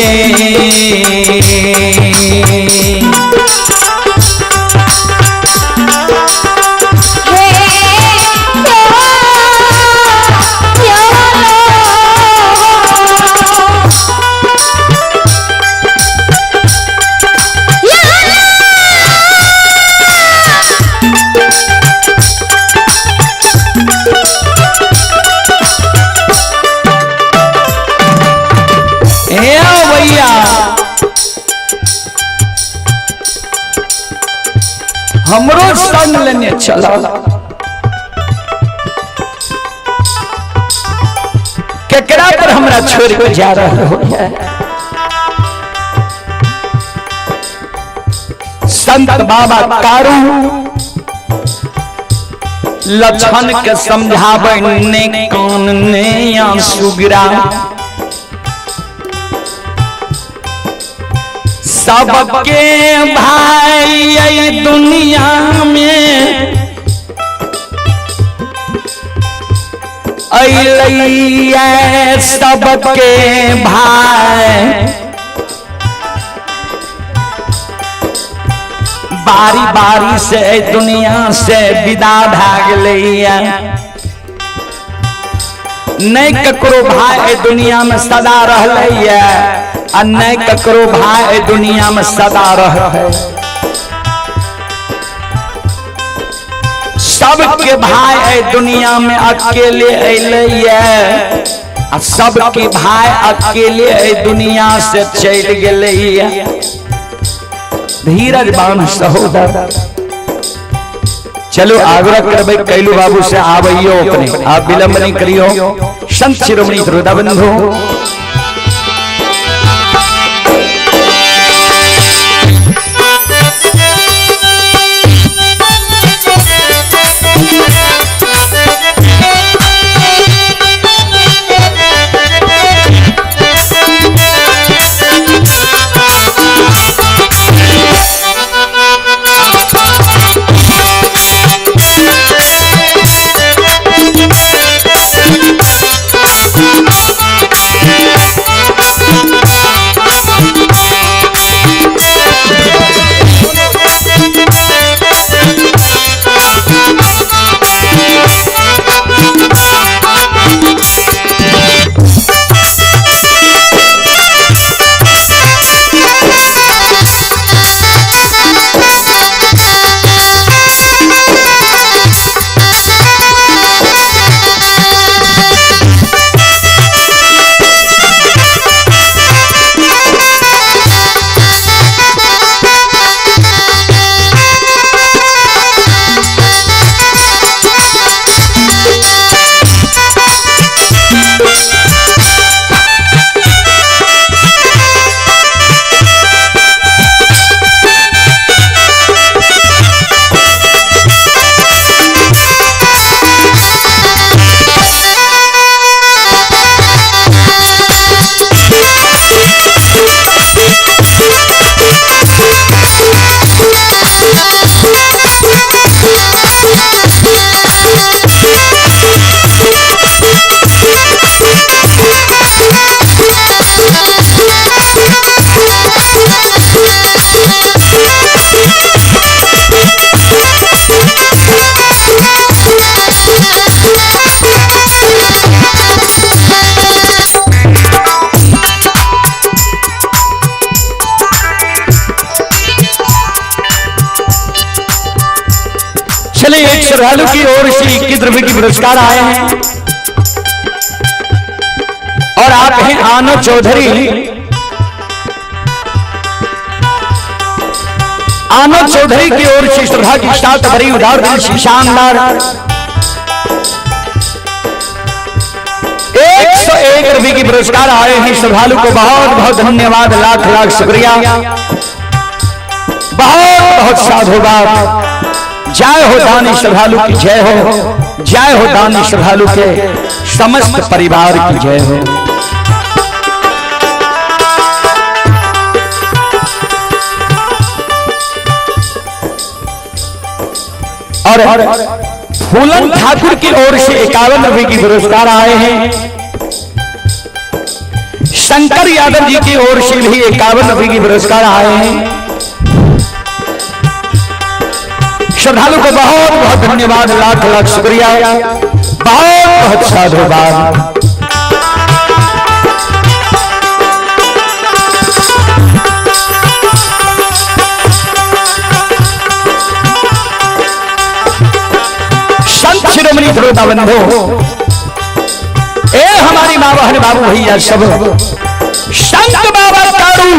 हमरो संग लेने चला, केकरा पर हमरा छोड़ के जा रहा हो। संत बाबा कारू लक्षण के समझाबै ने कान ने आंसू गिरा। सबके भाई एहि दुनिया में अइलैया, सबके भाई बारी बारी से दुनिया से विदा भए गेलैया। नहीं ककरो भाई दुनिया में सदा रहलैया आ नहीं ककरो भाई दुनिया में सदा रहै। सबके भाई दुनिया में अकेले अइलैया आ सबके भाई अकेले दुनिया से चलि गेलैया। धीरज बांध सहोदर। चलो आग्रह करबै कैलू बाबू से आबैयो अपने, आप विलंब नहीं करियो। संत शिरोमणि श्रोता बंधु, चलिए एक श्रद्धालु की ओर से 21 रुपए की पुरस्कार आए हैं और आप हैं आनो चौधरी। आनो चौधरी की ओर से श्रद्धा की साथ भरी उदार दिल से शानदार 101 रुपए की पुरस्कार आए हैं। श्रद्धालु को बहुत बहुत धन्यवाद, लाख लाख शुक्रिया, बहुत बहुत साधुवाद। जय हो दानी श्रद्धालु की जय हो, जय हो दानी श्रद्धालु के समस्त परिवार की जय हो। और फूलन ठाकुर की ओर से 51 रुपए की पुरस्कार आए हैं। शंकर यादव जी की ओर से भी 51 रुपए की पुरस्कार आए हैं। श्रद्धालु को बहुत बहुत धन्यवाद, लाख लाख शुक्रिया, बहुत बहुत साधुवाद। संत शिरोमणि श्रोता बंधु, ए हमारी माँ बहन बाबू भैया सब, संत बाबा कारू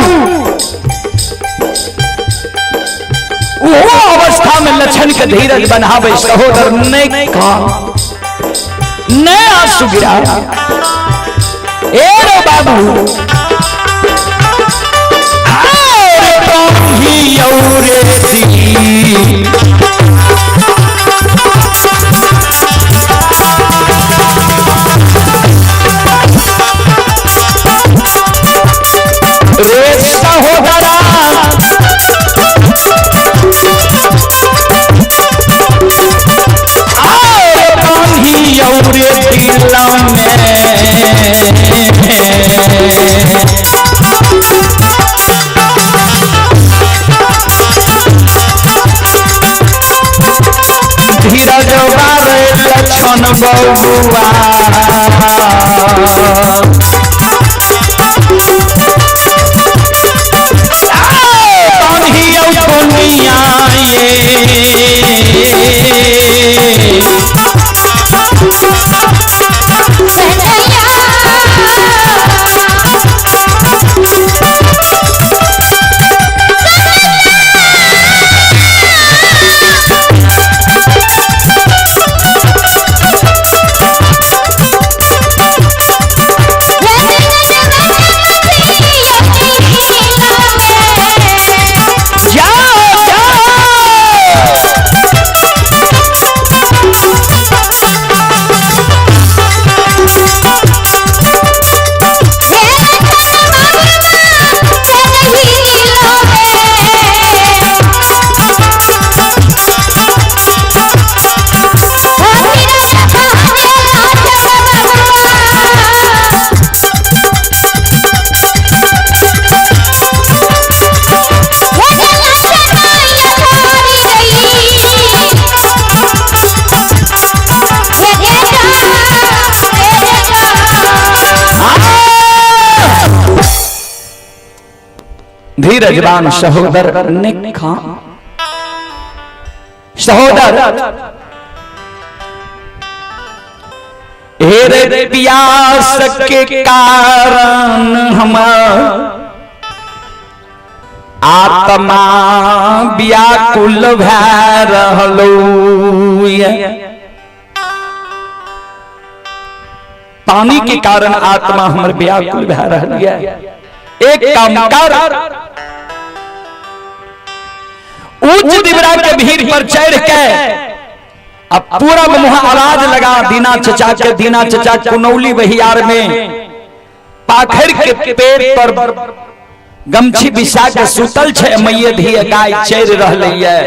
वो अवस्था में लक्षण के धीरज बनावे सहोदर नहीं कहा नया आंसू गिरा। ए रे बाबू रे दी बबुआ। बान्हियौ कोनिया ये। जाओ जाओ। धीरजवान सहोदर निखा सहोदर, हेरे प्यास के कारण हम आत्मा व्याकुल भै रहलो। पानी के कारण आत्मा हमर व्याकुल भै रहल है। एक काम कर, ऊंच दिबरा के भीड़ पर चढ़ के अब पूरा मुहा आवाज लगा दीना चचा के, दीना चचा कुनौली बहियार में पाखर के पेड़ पर गमछी बिछा के सुतल छे, मैये धिये गाय चर रहले है।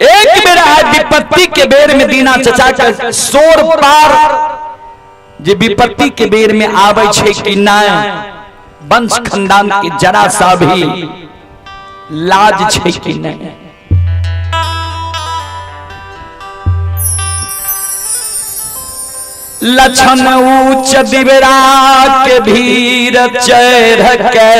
एक बेर आय विपत्ति के बेर में दीना चचा के शोर पार, जे विपत्ति के बेर में आवे छे कि नहीं, वंश खानदान के जरा सा भी लाज छे कि नहीं। लक्षण ऊंच दिबरा के भीर चढ़ के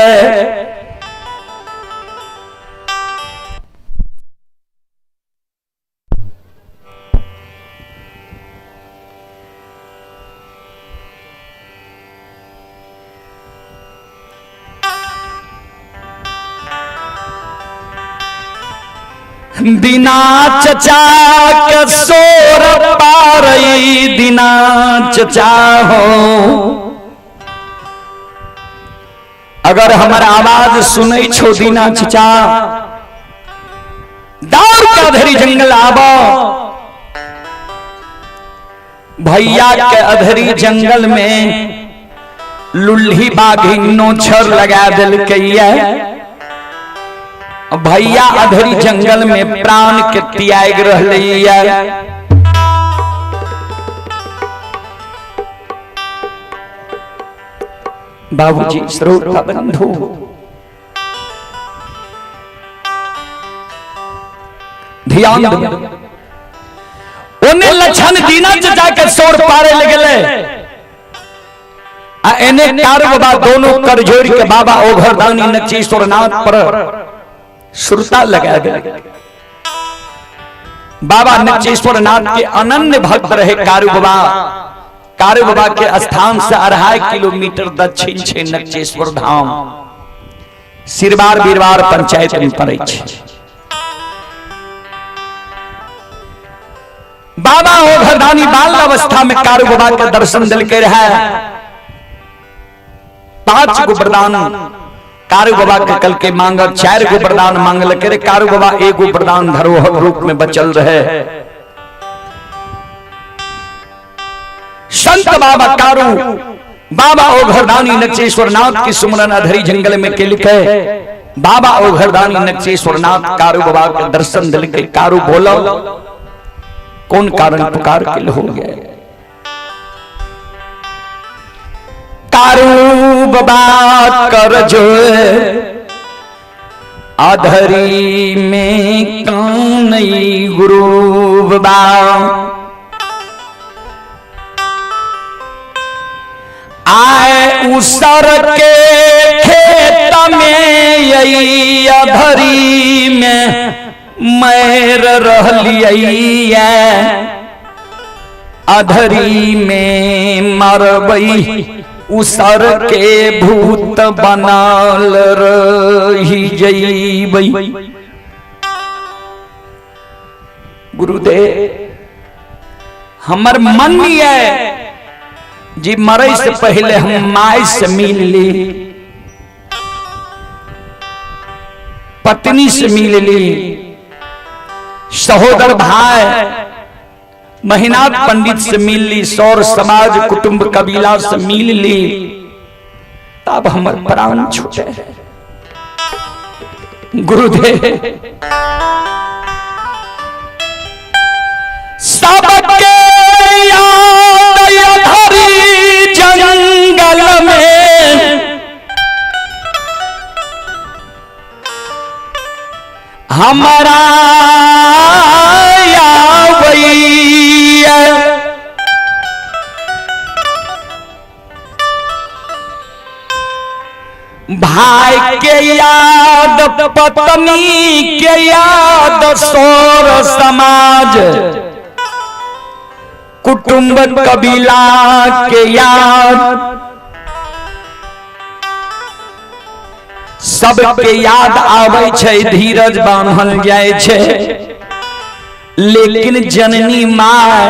दीना चचा के शोर पारई, दीना चचा हो अगर हमर आवाज सुनै छो दीना चचा, दौड़ के अधरी जंगल आबो। भैया के अधरी जंगल में लुल्ही बाघी नोछर लगा दिलकैया। भैया अधरी जंगल में प्राण के त्याग रहलैया। बाबूजी श्रोता बंधु, ध्यान दो। ओने लक्षण दीना चचा के शोर पारे लगले आ एने कार बाबा दोनों कर जोड़ के बाबा ओघरदानी नचीश्वरनाथ पर श्रुता लगा गए। बाबा नचेश्वरनाथ के अनन्य भक्त रहे कारू बाबा। कारू बाबा के स्थान से 2.5 किलोमीटर दक्षिण छे नचेश्वर धाम, सिरबार बीरबार पंचायत में पड़े छे। बाबा ओघरदानी बाल अवस्था में कारू बाबा के दर्शन दिल के रहे। 5 गो वरदान कारू बाबा के कल के मांगल, 4 गो वरदान मांगल के रे कारू बाबा एगो वरदान धरोहर रूप में बचल रहे। संत बाबा कारू बाबा ओघरदानी नचेश्वरनाथ की सुमरन अधरी जंगल में के लिखे। बाबा ओघरदानी नचेश्वरनाथ कारू बाबा के दर्शन दिल के कारू बोलो कौन कारण पुकार के हो गए। कारू बाबा कर जो अधरी में कानई गुरु बाबा। आए उसर के खेत में यही अधरी में मैर रहलियै, अधरी में मरबई उसर के भूत बनल रही जइबै। गुरुदेव हमर मन ये जी मरे से पहले हम माय से मिल ली, पत्नी से मिल ली, सहोदर भाई महिनाथ पंडित से मिल ली, सौर समाज कुटुंब कबीला से मिल ली, तब हमर प्राण छूटे। गुरुदेव सबके याद अधरी जंगल में हमारा आबैया। भाई के याद पत्नी के याद सौर समाज कुटुंब कबीला के याद सबके याद आबै छै, धीरज बान्हल जाय छै, लेकिन जननी माय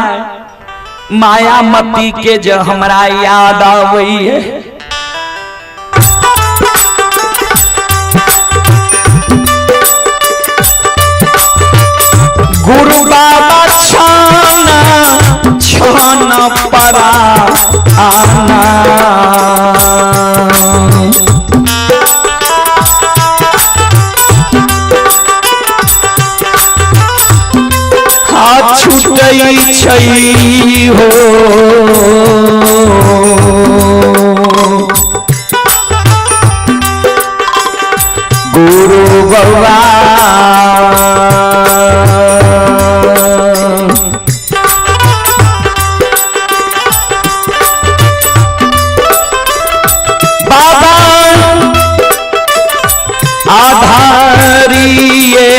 मायामती के जो हमरा याद आबै है। गुरु बाबा छाना छाना परा आना, हाथ छूटै छै हो गुरु बाबा। बाबा आधारिये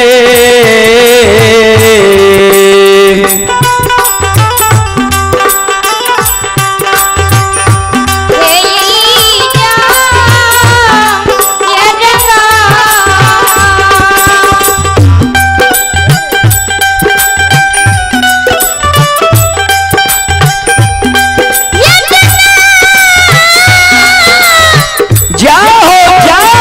जाओ जाओ।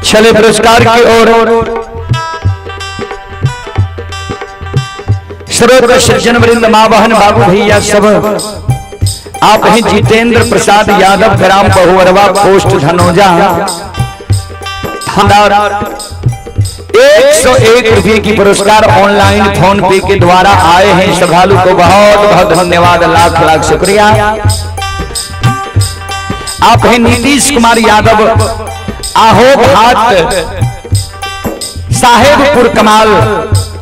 चले पुरस्कार की ओर श्रोत सज्जन वृंद माँ बहन बाबू भैया सब, आप हैं जितेंद्र प्रसाद यादव, ग्राम बहुअरवा, पोस्ट धनोजा, थाना। 101 रुपये की पुरस्कार ऑनलाइन फोन पे के द्वारा आए हैं। श्रद्धालु को बहुत बहुत धन्यवाद, लाख लाख शुक्रिया। आप हैं नीतीश कुमार यादव, आहो भात, साहेबपुर कमाल,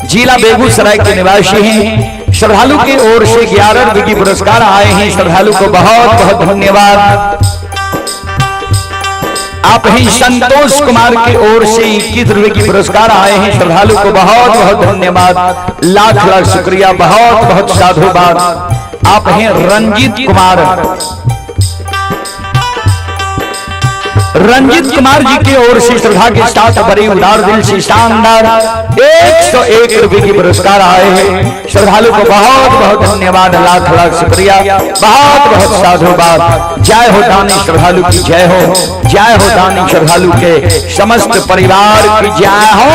जिला बेगूसराय के निवासी हैं। श्रद्धालु की ओर से 11 रुपए की पुरस्कार आए हैं। श्रद्धालु को बहुत बहुत धन्यवाद। आप ही संतोष कुमार की ओर से 21 रुपए की पुरस्कार आए हैं। श्रद्धालु को बहुत बहुत धन्यवाद, लाख लाख शुक्रिया, बहुत बहुत साधुवाद। आप हैं रंजीत कुमार, रंजीत कुमार जी की ओर से श्रद्धा के साथ बड़े उदार दिल से शानदार 101 रुपए की पुरस्कार आए हैं। श्रद्धालु को बहुत बहुत धन्यवाद, लाख लाख शुक्रिया, बहुत बहुत साधुवाद। जय हो दानी श्रद्धालु की जय हो, जय हो दानी श्रद्धालु के समस्त परिवार की जय हो।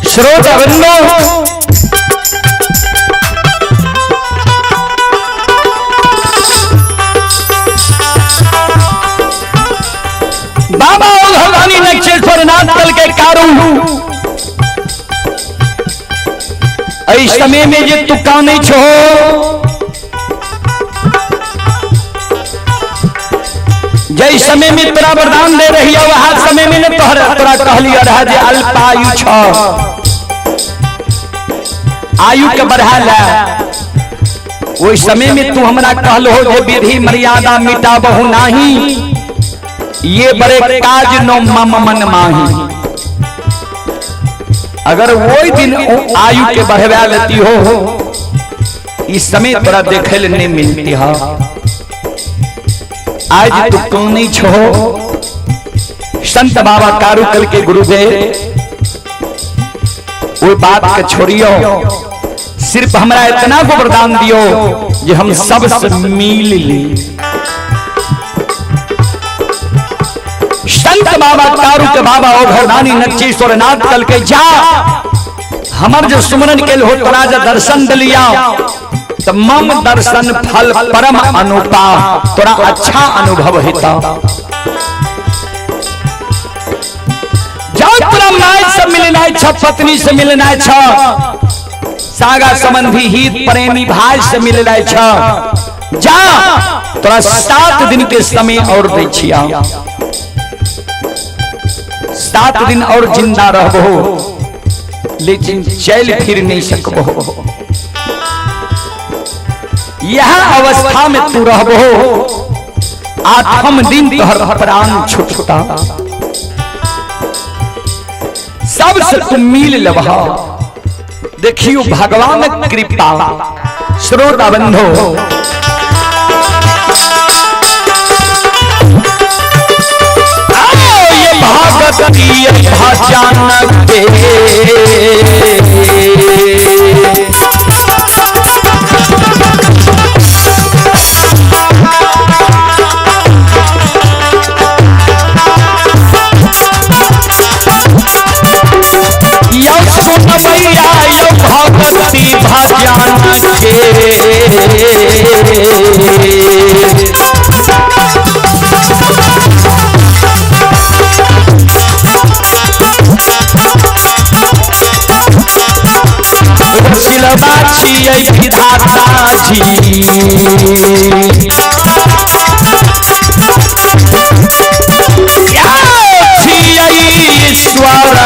श्रोता बंधु, बाबा भवानी नक्षेश्वर नाथ कल के कारू ऐ समय में जे तू काने छो, जय समय में तोरा वरदान दे रही है, वह समय में न तोहरा तोरा कहलियो रहा जे अल्पायु छो, आयु के बढ़ा ला। ओहि समय में तू हमरा कहलो हो जे विधि मर्यादा मिटाबहु नाही, ये बड़े काज नो मम मन माही। अगर वही दिन आयु के बढ़वा लेती हो, इस समय तोरा देखे ले नहीं मिलती हो। आज तू कौन नहीं छो। संत बाबा कारूकल के गुरुदेव वो बात के छोड़ियो, सिर्फ हमरा इतना को वरदान दियो जे हम सब से मिल ली। संत बाबा कारू के बाबा ओ घरदानी नक्षेश्वर नाथ कल के जा हमर जो सुमरन के हो तोरा जो दर्शन दिलिया, तो मम दर्शन फल परम अनुपा, तोरा अच्छा अनुभव हेता। जाओ तोरा my से मिलना छ, पत्नी से मिलना छ, सागा संबंधी हित प्रेमी भाई से मिलना छ, जा तोरा 7 दिन के समय और दै छिया, 7 दिन और जिंदा रहबो, लेकिन चल फिर नहीं सकबो। यह अवस्था में तू रहबो, 8वां दिन तोहर प्राण छूटता, सबसे तू मिल लबहा। देखियो भगवान कृपा। श्रोता बंधु, ये भगत ये भजन के भगती भजन के सिलबा छियै विधाता जी। छियै ईश्वर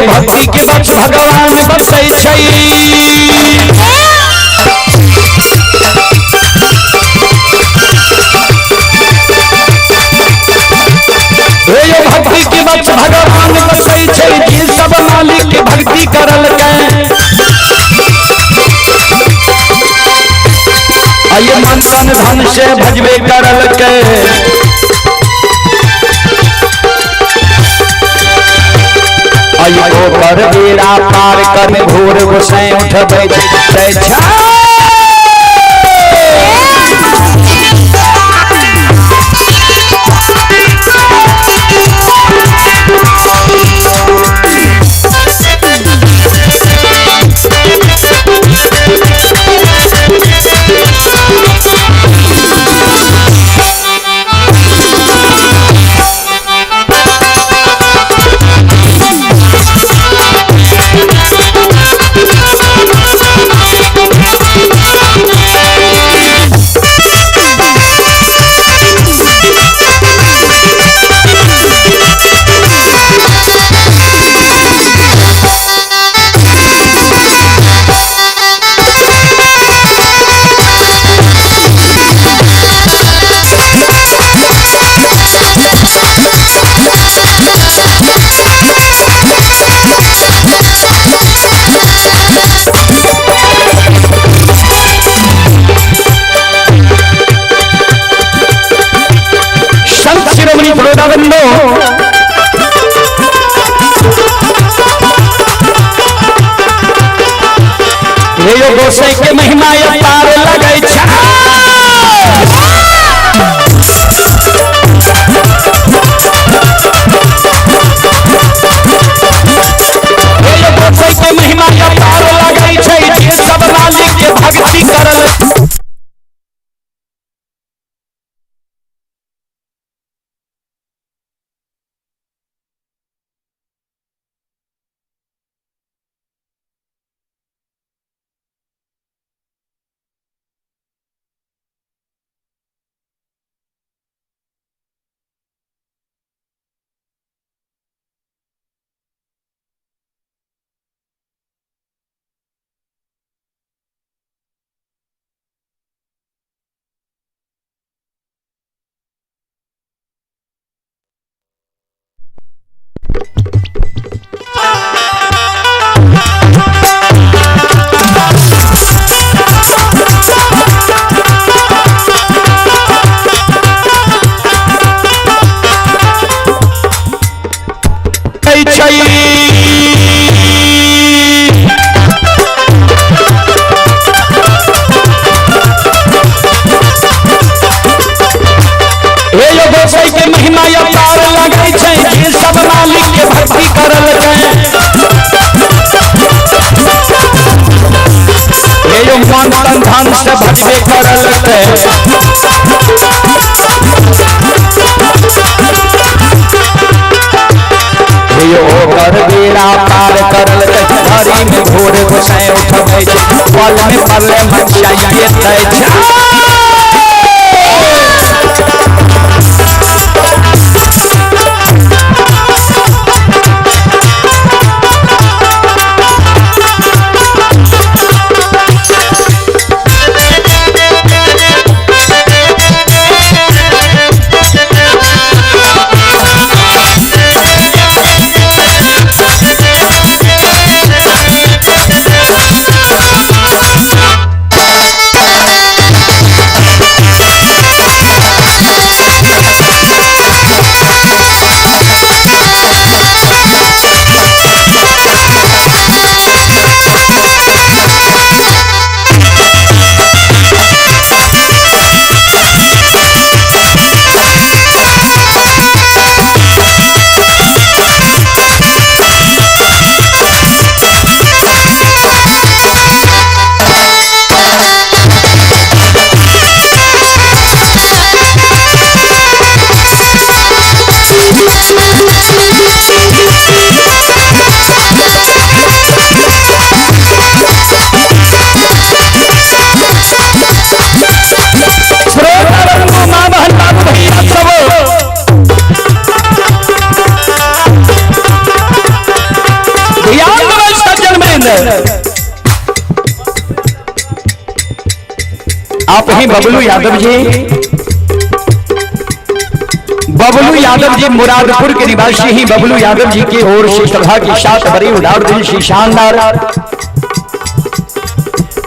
भक्ति के बस भगवान बसै छै। भक्ति के बस भगवान बसै छै, जे सब मालिक के भक्ति करल के आइए मन तन धन से भजबे करल के। ओकर बेड़ा पार कर भोर गोसाई उठबै छै। गोसाई के महिमा पार लगै छै। गोसाई के महिमा पार लगै छै, जे सब मालिक के भक्ति करल। हे यो गोसाई के महिमा या पार लगै छै, जे सब मालिक के भक्ति करल छै। हे यो मन तन धन से भक्ति करल छै। हे यो ओकर बेड़ा पार करल छै, घड़ी में भोर गोसाई उठबै छै, पल में पल मचाइए दै छै। आप ही बबलू यादव जी, बबलू यादव जी मुरादपुर के निवासी ही बबलू यादव जी की ओर से सभा के साथ बड़ी उदार दिल से शानदार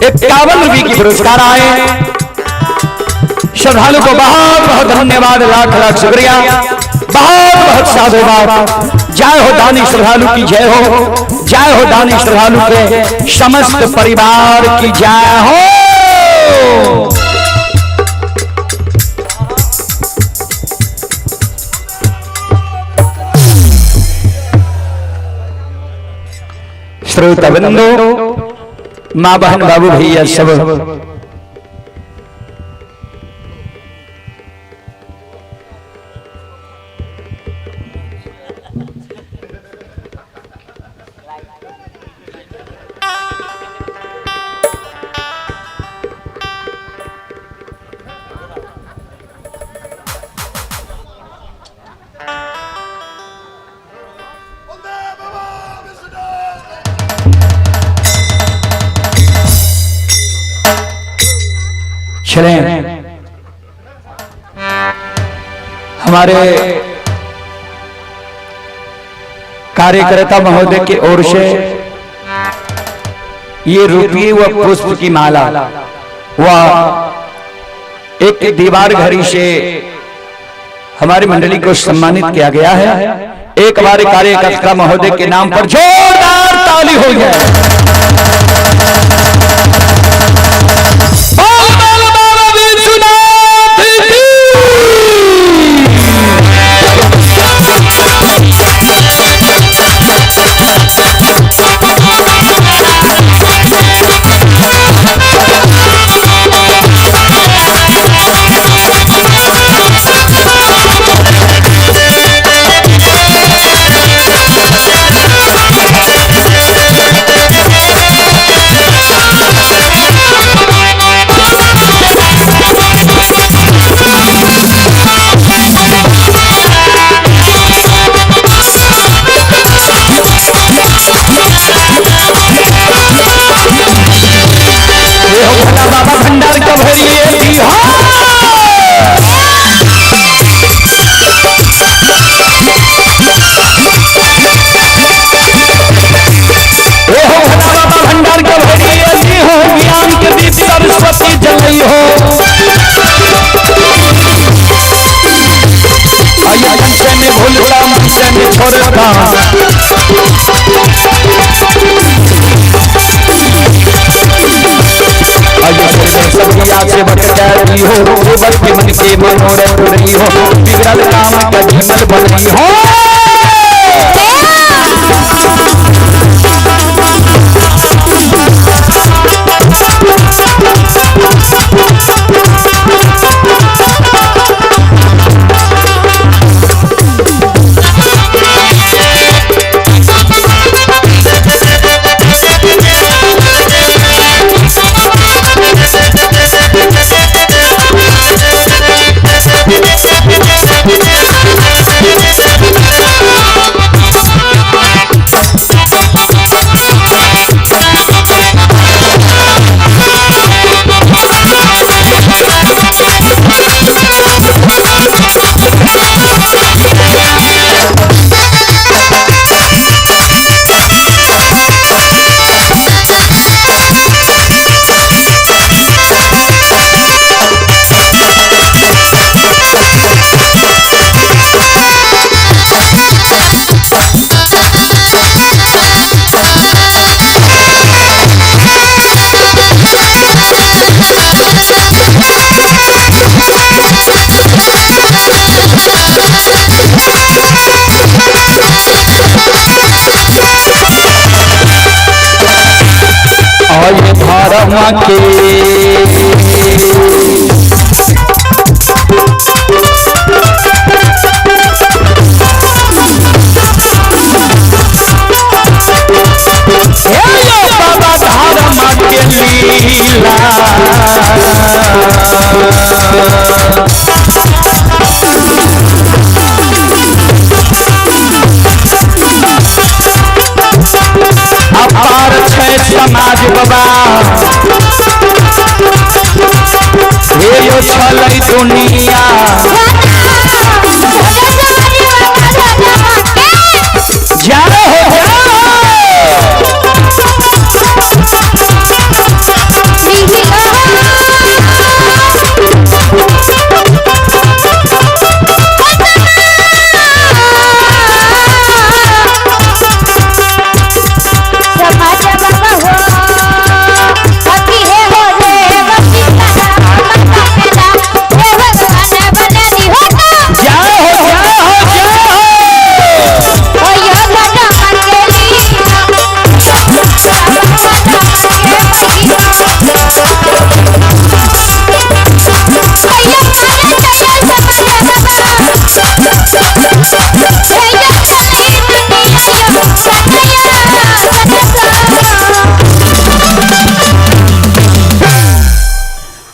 51 रुपए की पुरस्कार आए। श्रद्धालु को बहुत बहुत धन्यवाद, लाख लाख शुक्रिया, बहुत बहुत साधुवाद। जय हो दानी श्रद्धालु की जय हो, जय हो दानी श्रद्धालु के समस्त परिवार की जय हो। श्रोता बंधु, माँ बहन बाबू भैया सब, चलें हमारे कार्यकर्ता महोदय की ओर से ये रुपये व पुष्प की माला व एक दीवार घड़ी से हमारी मंडली को सम्मानित किया गया है। एक बार कार्यकर्ता महोदय के नाम पर जोरदार ताली हो जाए। काम। सेवक कैरी हो, सेवक के मन के मनोरथ रही हो, बिगड़ल काम का जीवन बनी हो। धर्म के बाबा धर्म के लीला अपार छै समाज बाबा, हे यो छलै दुनिया। जाओ हो जाओ।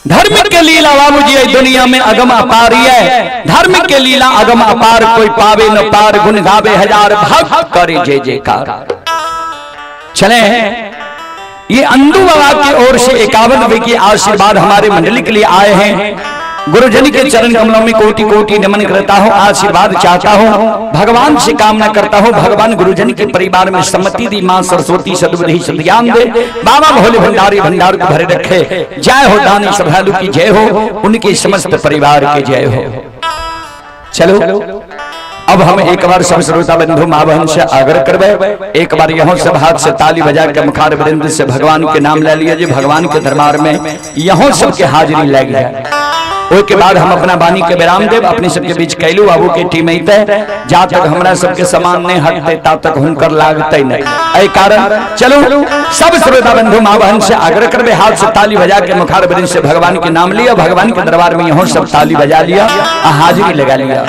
धर्म के लीला बाबूजी दुनिया में अगम अपार है। धर्म के लीला अगम अपार, कोई पावे न पार, गुण गावे हजार, भक्त करे जय जयकार। चले ये अंदू बाबा की ओर से 51 रुपए की आशीर्वाद हमारे मंडली के लिए आए हैं। गुरुजन के चरण कमलों में कोटि कोटि नमन करता हूँ, आशीर्वाद चाहता हूँ, भगवान से कामना करता हूँ, भगवान गुरुजन के परिवार में सम्मति दी, माँ सरस्वती सद्बुद्धि सद्ज्ञान दे, बाबा भोले भंडारी भंडार को भरे रखे। जय हो दानी श्रद्धालु की जय हो, उनके समस्त परिवार की जय हो। चलो अब हम एक बार सब श्रोता बंधु माँ बहन से आग्रह करवे, एक बार यहाँ सब हाथ से ताली बजा के मुखार वृंद से भगवान के नाम ले लिया जी। भगवान के दरबार में यहाँ सबके हाजिरी लग जाए। के बाद हम अपना वाणी के विराम देव। अपने सबके बीच कैलू बाबू के टीम अते, जा तक हमरा सबके सामान नहीं हटते ता तक हुनकर लागते नहीं। एहि कारण चलो सब श्रोता बंधु माँ बहन से आग्रह करबे, हाथ से ताली बजा के मुखार वृंद से भगवान के नाम लिया, भगवान के दरबार में यहाँ सब ताली बजा लिया, हाजिरी लगा लिया।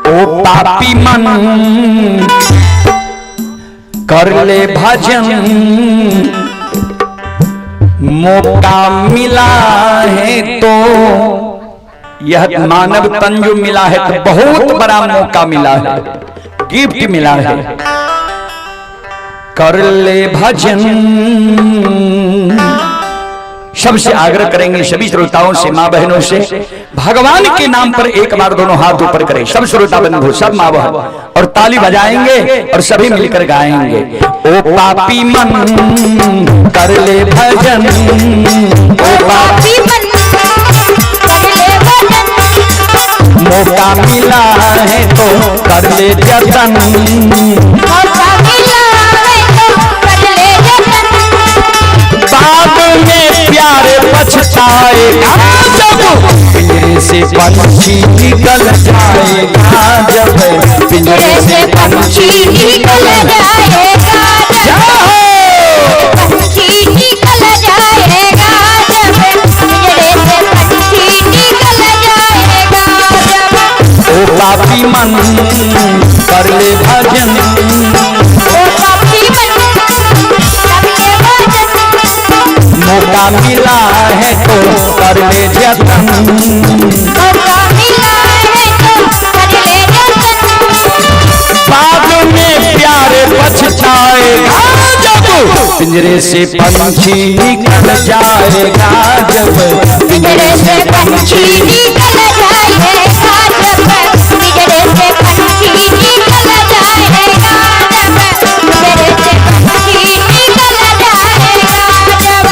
ओ पापी मन कर ले भजन, मौका मिला है तो यह मानव तन जो मिला है तो बहुत बड़ा मौका मिला है, गिफ्ट मिला है। कर ले भजन। सबसे आग्रह करेंगे सभी श्रोताओं से, माँ बहनों से, भगवान के नाम पर एक बार दोनों हाथ ऊपर करें सब श्रोता बंधु, सब माँ बहन, और ताली बजाएंगे और सभी मिलकर गाएंगे। ओ पापी मन कर ले भजन, ओ पापी मन कर ले भजन, मौका मिला है तो कर ले जतन। मौका मिला है तो कर ले जतन। बाद में प्यार पछताएगा जब पिंजरे से पंछी निकल जाएगा, जब पिंजरे से पंछी निकल जाएगा, जब पंछी निकल जाएगा, जब पिंजरे से पंछी निकल जाएगा, जब ओ पापी मन कर ले भजन, ओ पापी मन कर ले भजन। मौका मिला है तो कर ले जतन। मौका मिला है तो कर ले जतन। बाद में प्यार पछताएगा जब पिंजरे से पंछी निकल जाएगा, जब पिंजरे से पंछी निकल जाएगा, जब पिंजरे से पंछी निकल जाएगा, जब पिंजरे से पंछी निकल जाएगा, जब।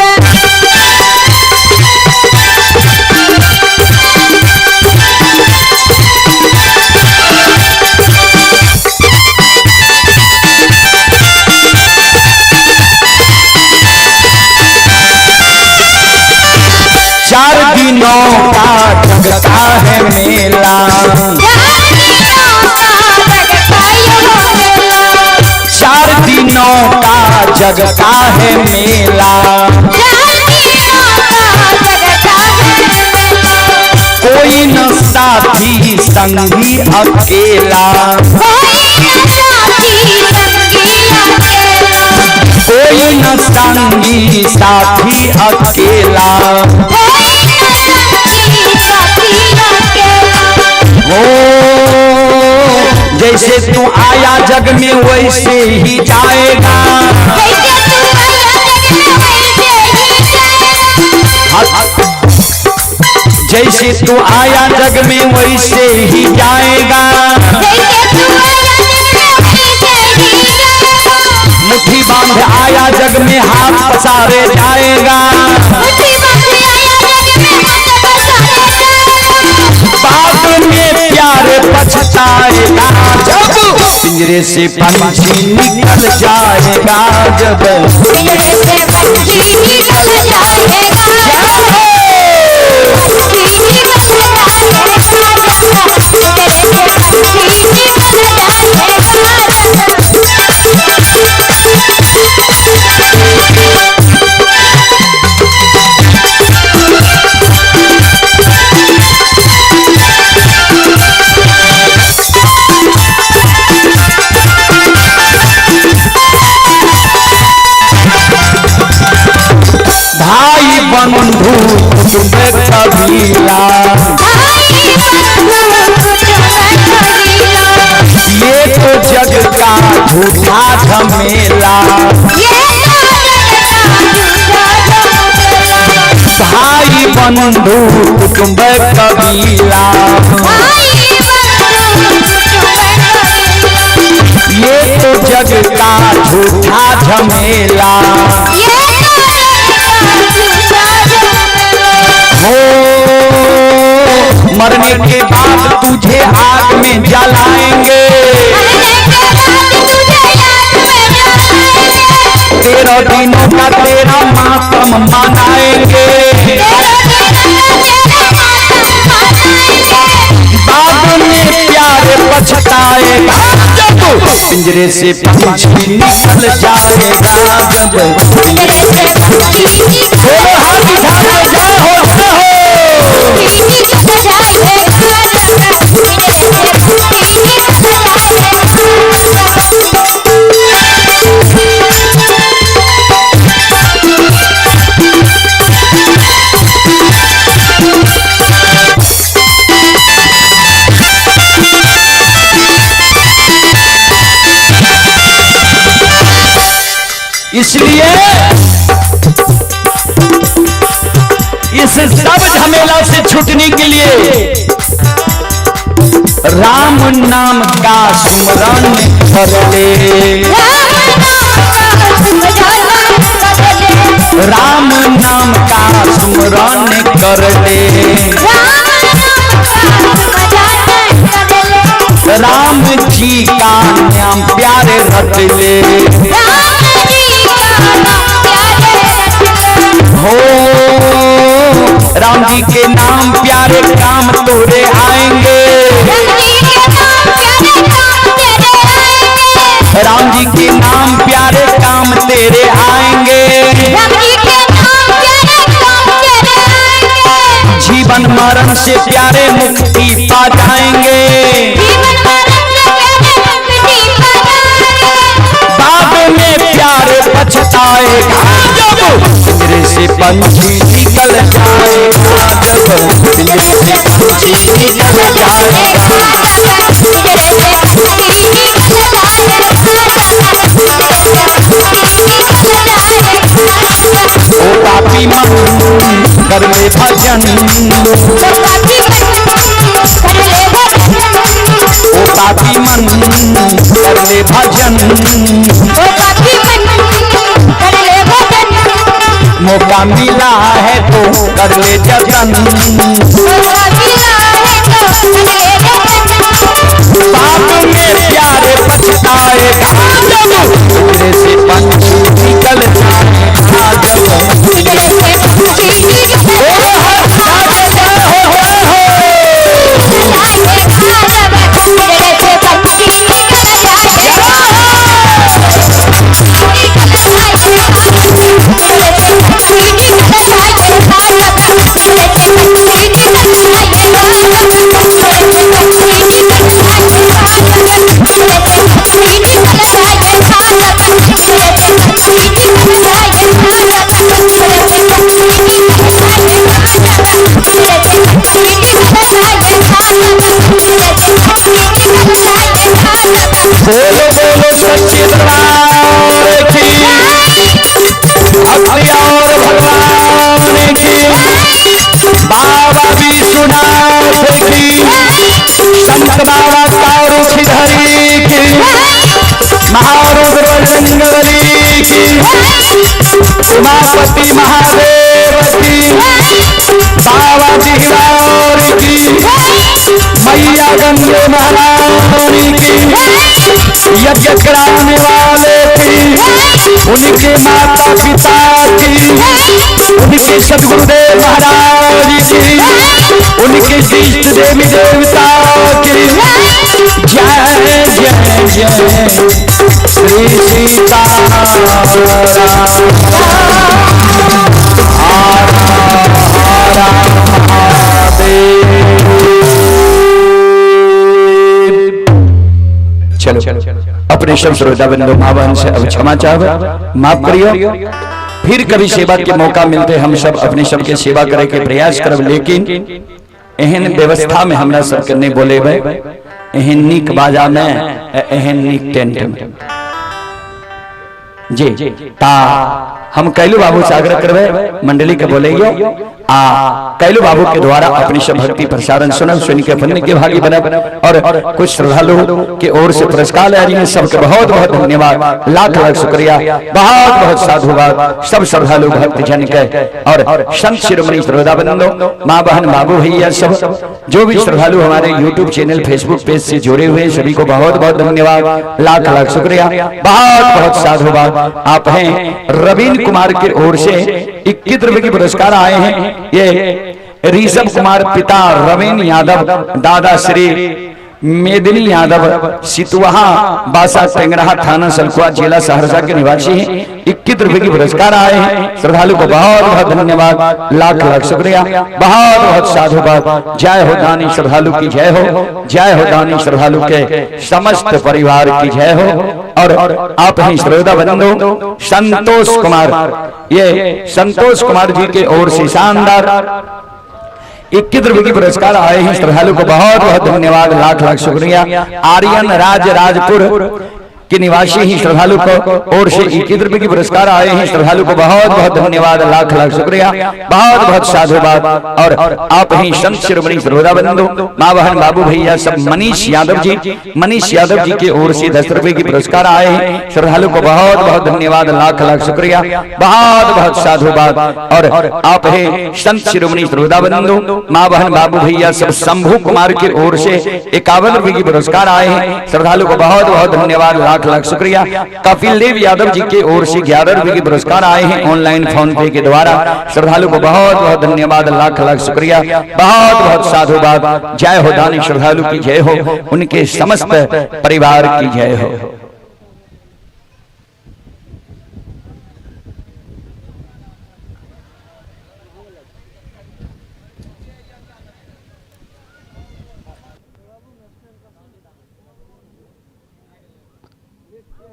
चार दिनों का जगता है मेला, चार दिनों का जगता है मेला, चार दिनों का जगता है मेला। चार दिनों का जगता है मेला। कोई न साथी संगी अकेला, कोई न साथी संगी अकेला, कोई न संगी साथी अकेला। कोई न संगी साथी अकेला। वो जैसे तू आया जग में वैसे ही जाएगा, जैसे तू आया जग में वैसे ही जाएगा। जैसे तू आया जग में वैसे ही जाएगा। जैसे तू आया जग में वैसे ही जाएगा। मुट्ठी बांध आया जग में हाथ पसारे जाएगा। मुट्ठी बांध आया जग में हाथ पसारे जाएगा। बाद में प्यार पछताएगा जब पिंजरे से पंछी निकल जाएगा, जब पिंजरे से पंछी निकल जाएगा, पंछी निकल जाएगा, पिंजरे से पंछी निकल जाएगा। भाई बंधु कुटुंब कबीला, भाई बंधु कुटुंब कबीला, ये तो जग का झूठा झमेला। ये तो जग का झूठा झमेला। भाई बंधु कुटुंब कबीला, भाई बंधु कुटुंब कबीला, ये तो जग का झूठा झमेला। ये तो जग का झूठा झमेला। हो मरने के बाद तुझे आग में जलाएंगे, मरने के बाद तुझे आग में जलाएंगे। 13 दिनों का तेरा मातम मनाएंगे। 13 दिनों का तेरा मातम मनाएंगे। बाद में प्यार पछताएगा जब पिंजरे से पंछी निकल जाएगा, जब पिंजरे से पंछी निकल बोलो हाथ उठा के जय हो जय हो। निकल जाएगा, पिंजरे से पंछी निकल जाएगा। इसलिए इस सब झमेला से छूटने के लिए राम नाम का सुमरन कर ले, राम नाम का सुमरन कर ले, राम नाम का सुमरन कर ले। राम नाम का सुमरन नाम प्यारे रट ले। राम जी का नाम प्यारे रट ले। हो राम जी के नाम प्यारे काम तोरे आएंगे। राम जी के नाम प्यारे काम तेरे आएंगे। राम जी के नाम प्यारे काम तेरे आएंगे। राम जी के नाम प्यारे काम तेरे आएंगे। जीवन मरण से प्यारे मुक्ति पा जाएंगे। जीवन मरण से प्यारे मुक्ति पा जाएंगे। बाद में प्यारे पछताएगा जब पिंजरे से पंछी निकल जाएगा। जब पिंजरे से पंछी निकल जाएगा। ओ पापी मन कर ले भजन, ओ पापी मन कर ले भजन। मौका मिला है तो कर ले जतन। पाप में प्यारे पछताएगा जब पिंजरे से पंछी निकल जाएगा। जब पिंजरे से ओ हर जय हो हो हो। बोलो बोलो सच्चे दरबार की, भक्ति और भगवान की, बाबा विश्वनाथ की, संत बाबा तारुखिधरी की, महारुद्र बजरंगबली की, उमापति महादेव की, बाबा जिहवार की, मैया गंगे महारानी की, यज्ञ कराने वाले की, उनके माता पिता की, उनके सदगुरुदेव महाराज की, उनके इष्ट देवी देवता की जय जय जय श्री सीता चलो अपने सब श्रोता बंधु माँ बहन से अब क्षमा चाहे, माफ करियो। फिर कभी सेवा के मौका मिलते हम सब अपने सबके सेवा करे के प्रयास करब, लेकिन एहन व्यवस्था में हमरा सबके नहीं बोलेबै। एहन नीक बाजा में, एहन नीक टेंट में जी ता हम कैलू बाबू से आग्रह करबे मंडली के बोलैयो आ कैलू बाबू के द्वारा अपनी सब भक्ति प्रसारण सुनब, सुन के अपन के भागी बनब। और कुछ श्रद्धालु के ओर से पुरस्कार आ रही है, सबके बहुत बहुत धन्यवाद, लाख लाख शुक्रिया, बहुत बहुत साधुवाद सब श्रद्धालु भक्त जन के और संत शिरोमणि श्रोता बंधु माँ बहन बाबू भैया सब जो भी श्रद्धालु हमारे YouTube channel Facebook page से जुड़े हुए सभी को बहुत बहुत धन्यवाद, लाख लाख शुक्रिया, बहुत बहुत साधुवाद। आप हैं रवीन कुमार के ओर से 21 रुपए के पुरस्कार आए हैं। ये ऋषभ कुमार पिता रवीन यादव, दादा श्री मेदिनी यादव, सितुहा बासा टेंगराहा थाना सलखुआ जिला सहरसा के निवासी हैं। 21 रुपए की पुरस्कार आए हैं। श्रद्धालु को बहुत बहुत धन्यवाद, लाख लाख शुक्रिया, बहुत बहुत साधुवाद। जय हो दानी श्रद्धालु की जय हो, जय हो दानी श्रद्धालु के समस्त परिवार की जय हो। और आप ही श्रोता बंधु संतोष कुमार, ये संतोष कुमार जी के ओर से शानदार 21 रुपए की पुरस्कार आए हैं। श्रद्धालु को बहुत बहुत धन्यवाद, लाख लाख शुक्रिया। आर्यन राज राजपुर के निवासी ही श्रद्धालु को ओर से 21 रुपए की पुरस्कार आए हैं। श्रद्धालु को बहुत बहुत धन्यवाद, लाख लाख शुक्रिया, बहुत बहुत साधुवाद। और आप ही संत शिरोमणि सरोदा बंधु माँ बहन बाबू भैया सब मनीष यादव जी, मनीष यादव जी के ओर से 10 रुपए की पुरस्कार आए हैं। श्रद्धालु को बहुत बहुत धन्यवाद, लाख लाख शुक्रिया, बहुत बहुत साधुवाद। और आप हैं संत शिरोमणि सरोदा बंधु माँ बहन बाबू भैया सब शंभू कुमार के ओर से 51 रुपए की पुरस्कार आए हैं। श्रद्धालु को बहुत बहुत धन्यवाद, लाख लाख शुक्रिया। कपिल देव यादव जी के ओर से 11 रुपए की पुरस्कार आए हैं ऑनलाइन फोन पे के द्वारा। श्रद्धालु को बहुत बहुत धन्यवाद, लाख लाख शुक्रिया, बहुत बहुत साधुवाद। जय हो दानी श्रद्धालु की जय हो, उनके समस्त परिवार की जय हो।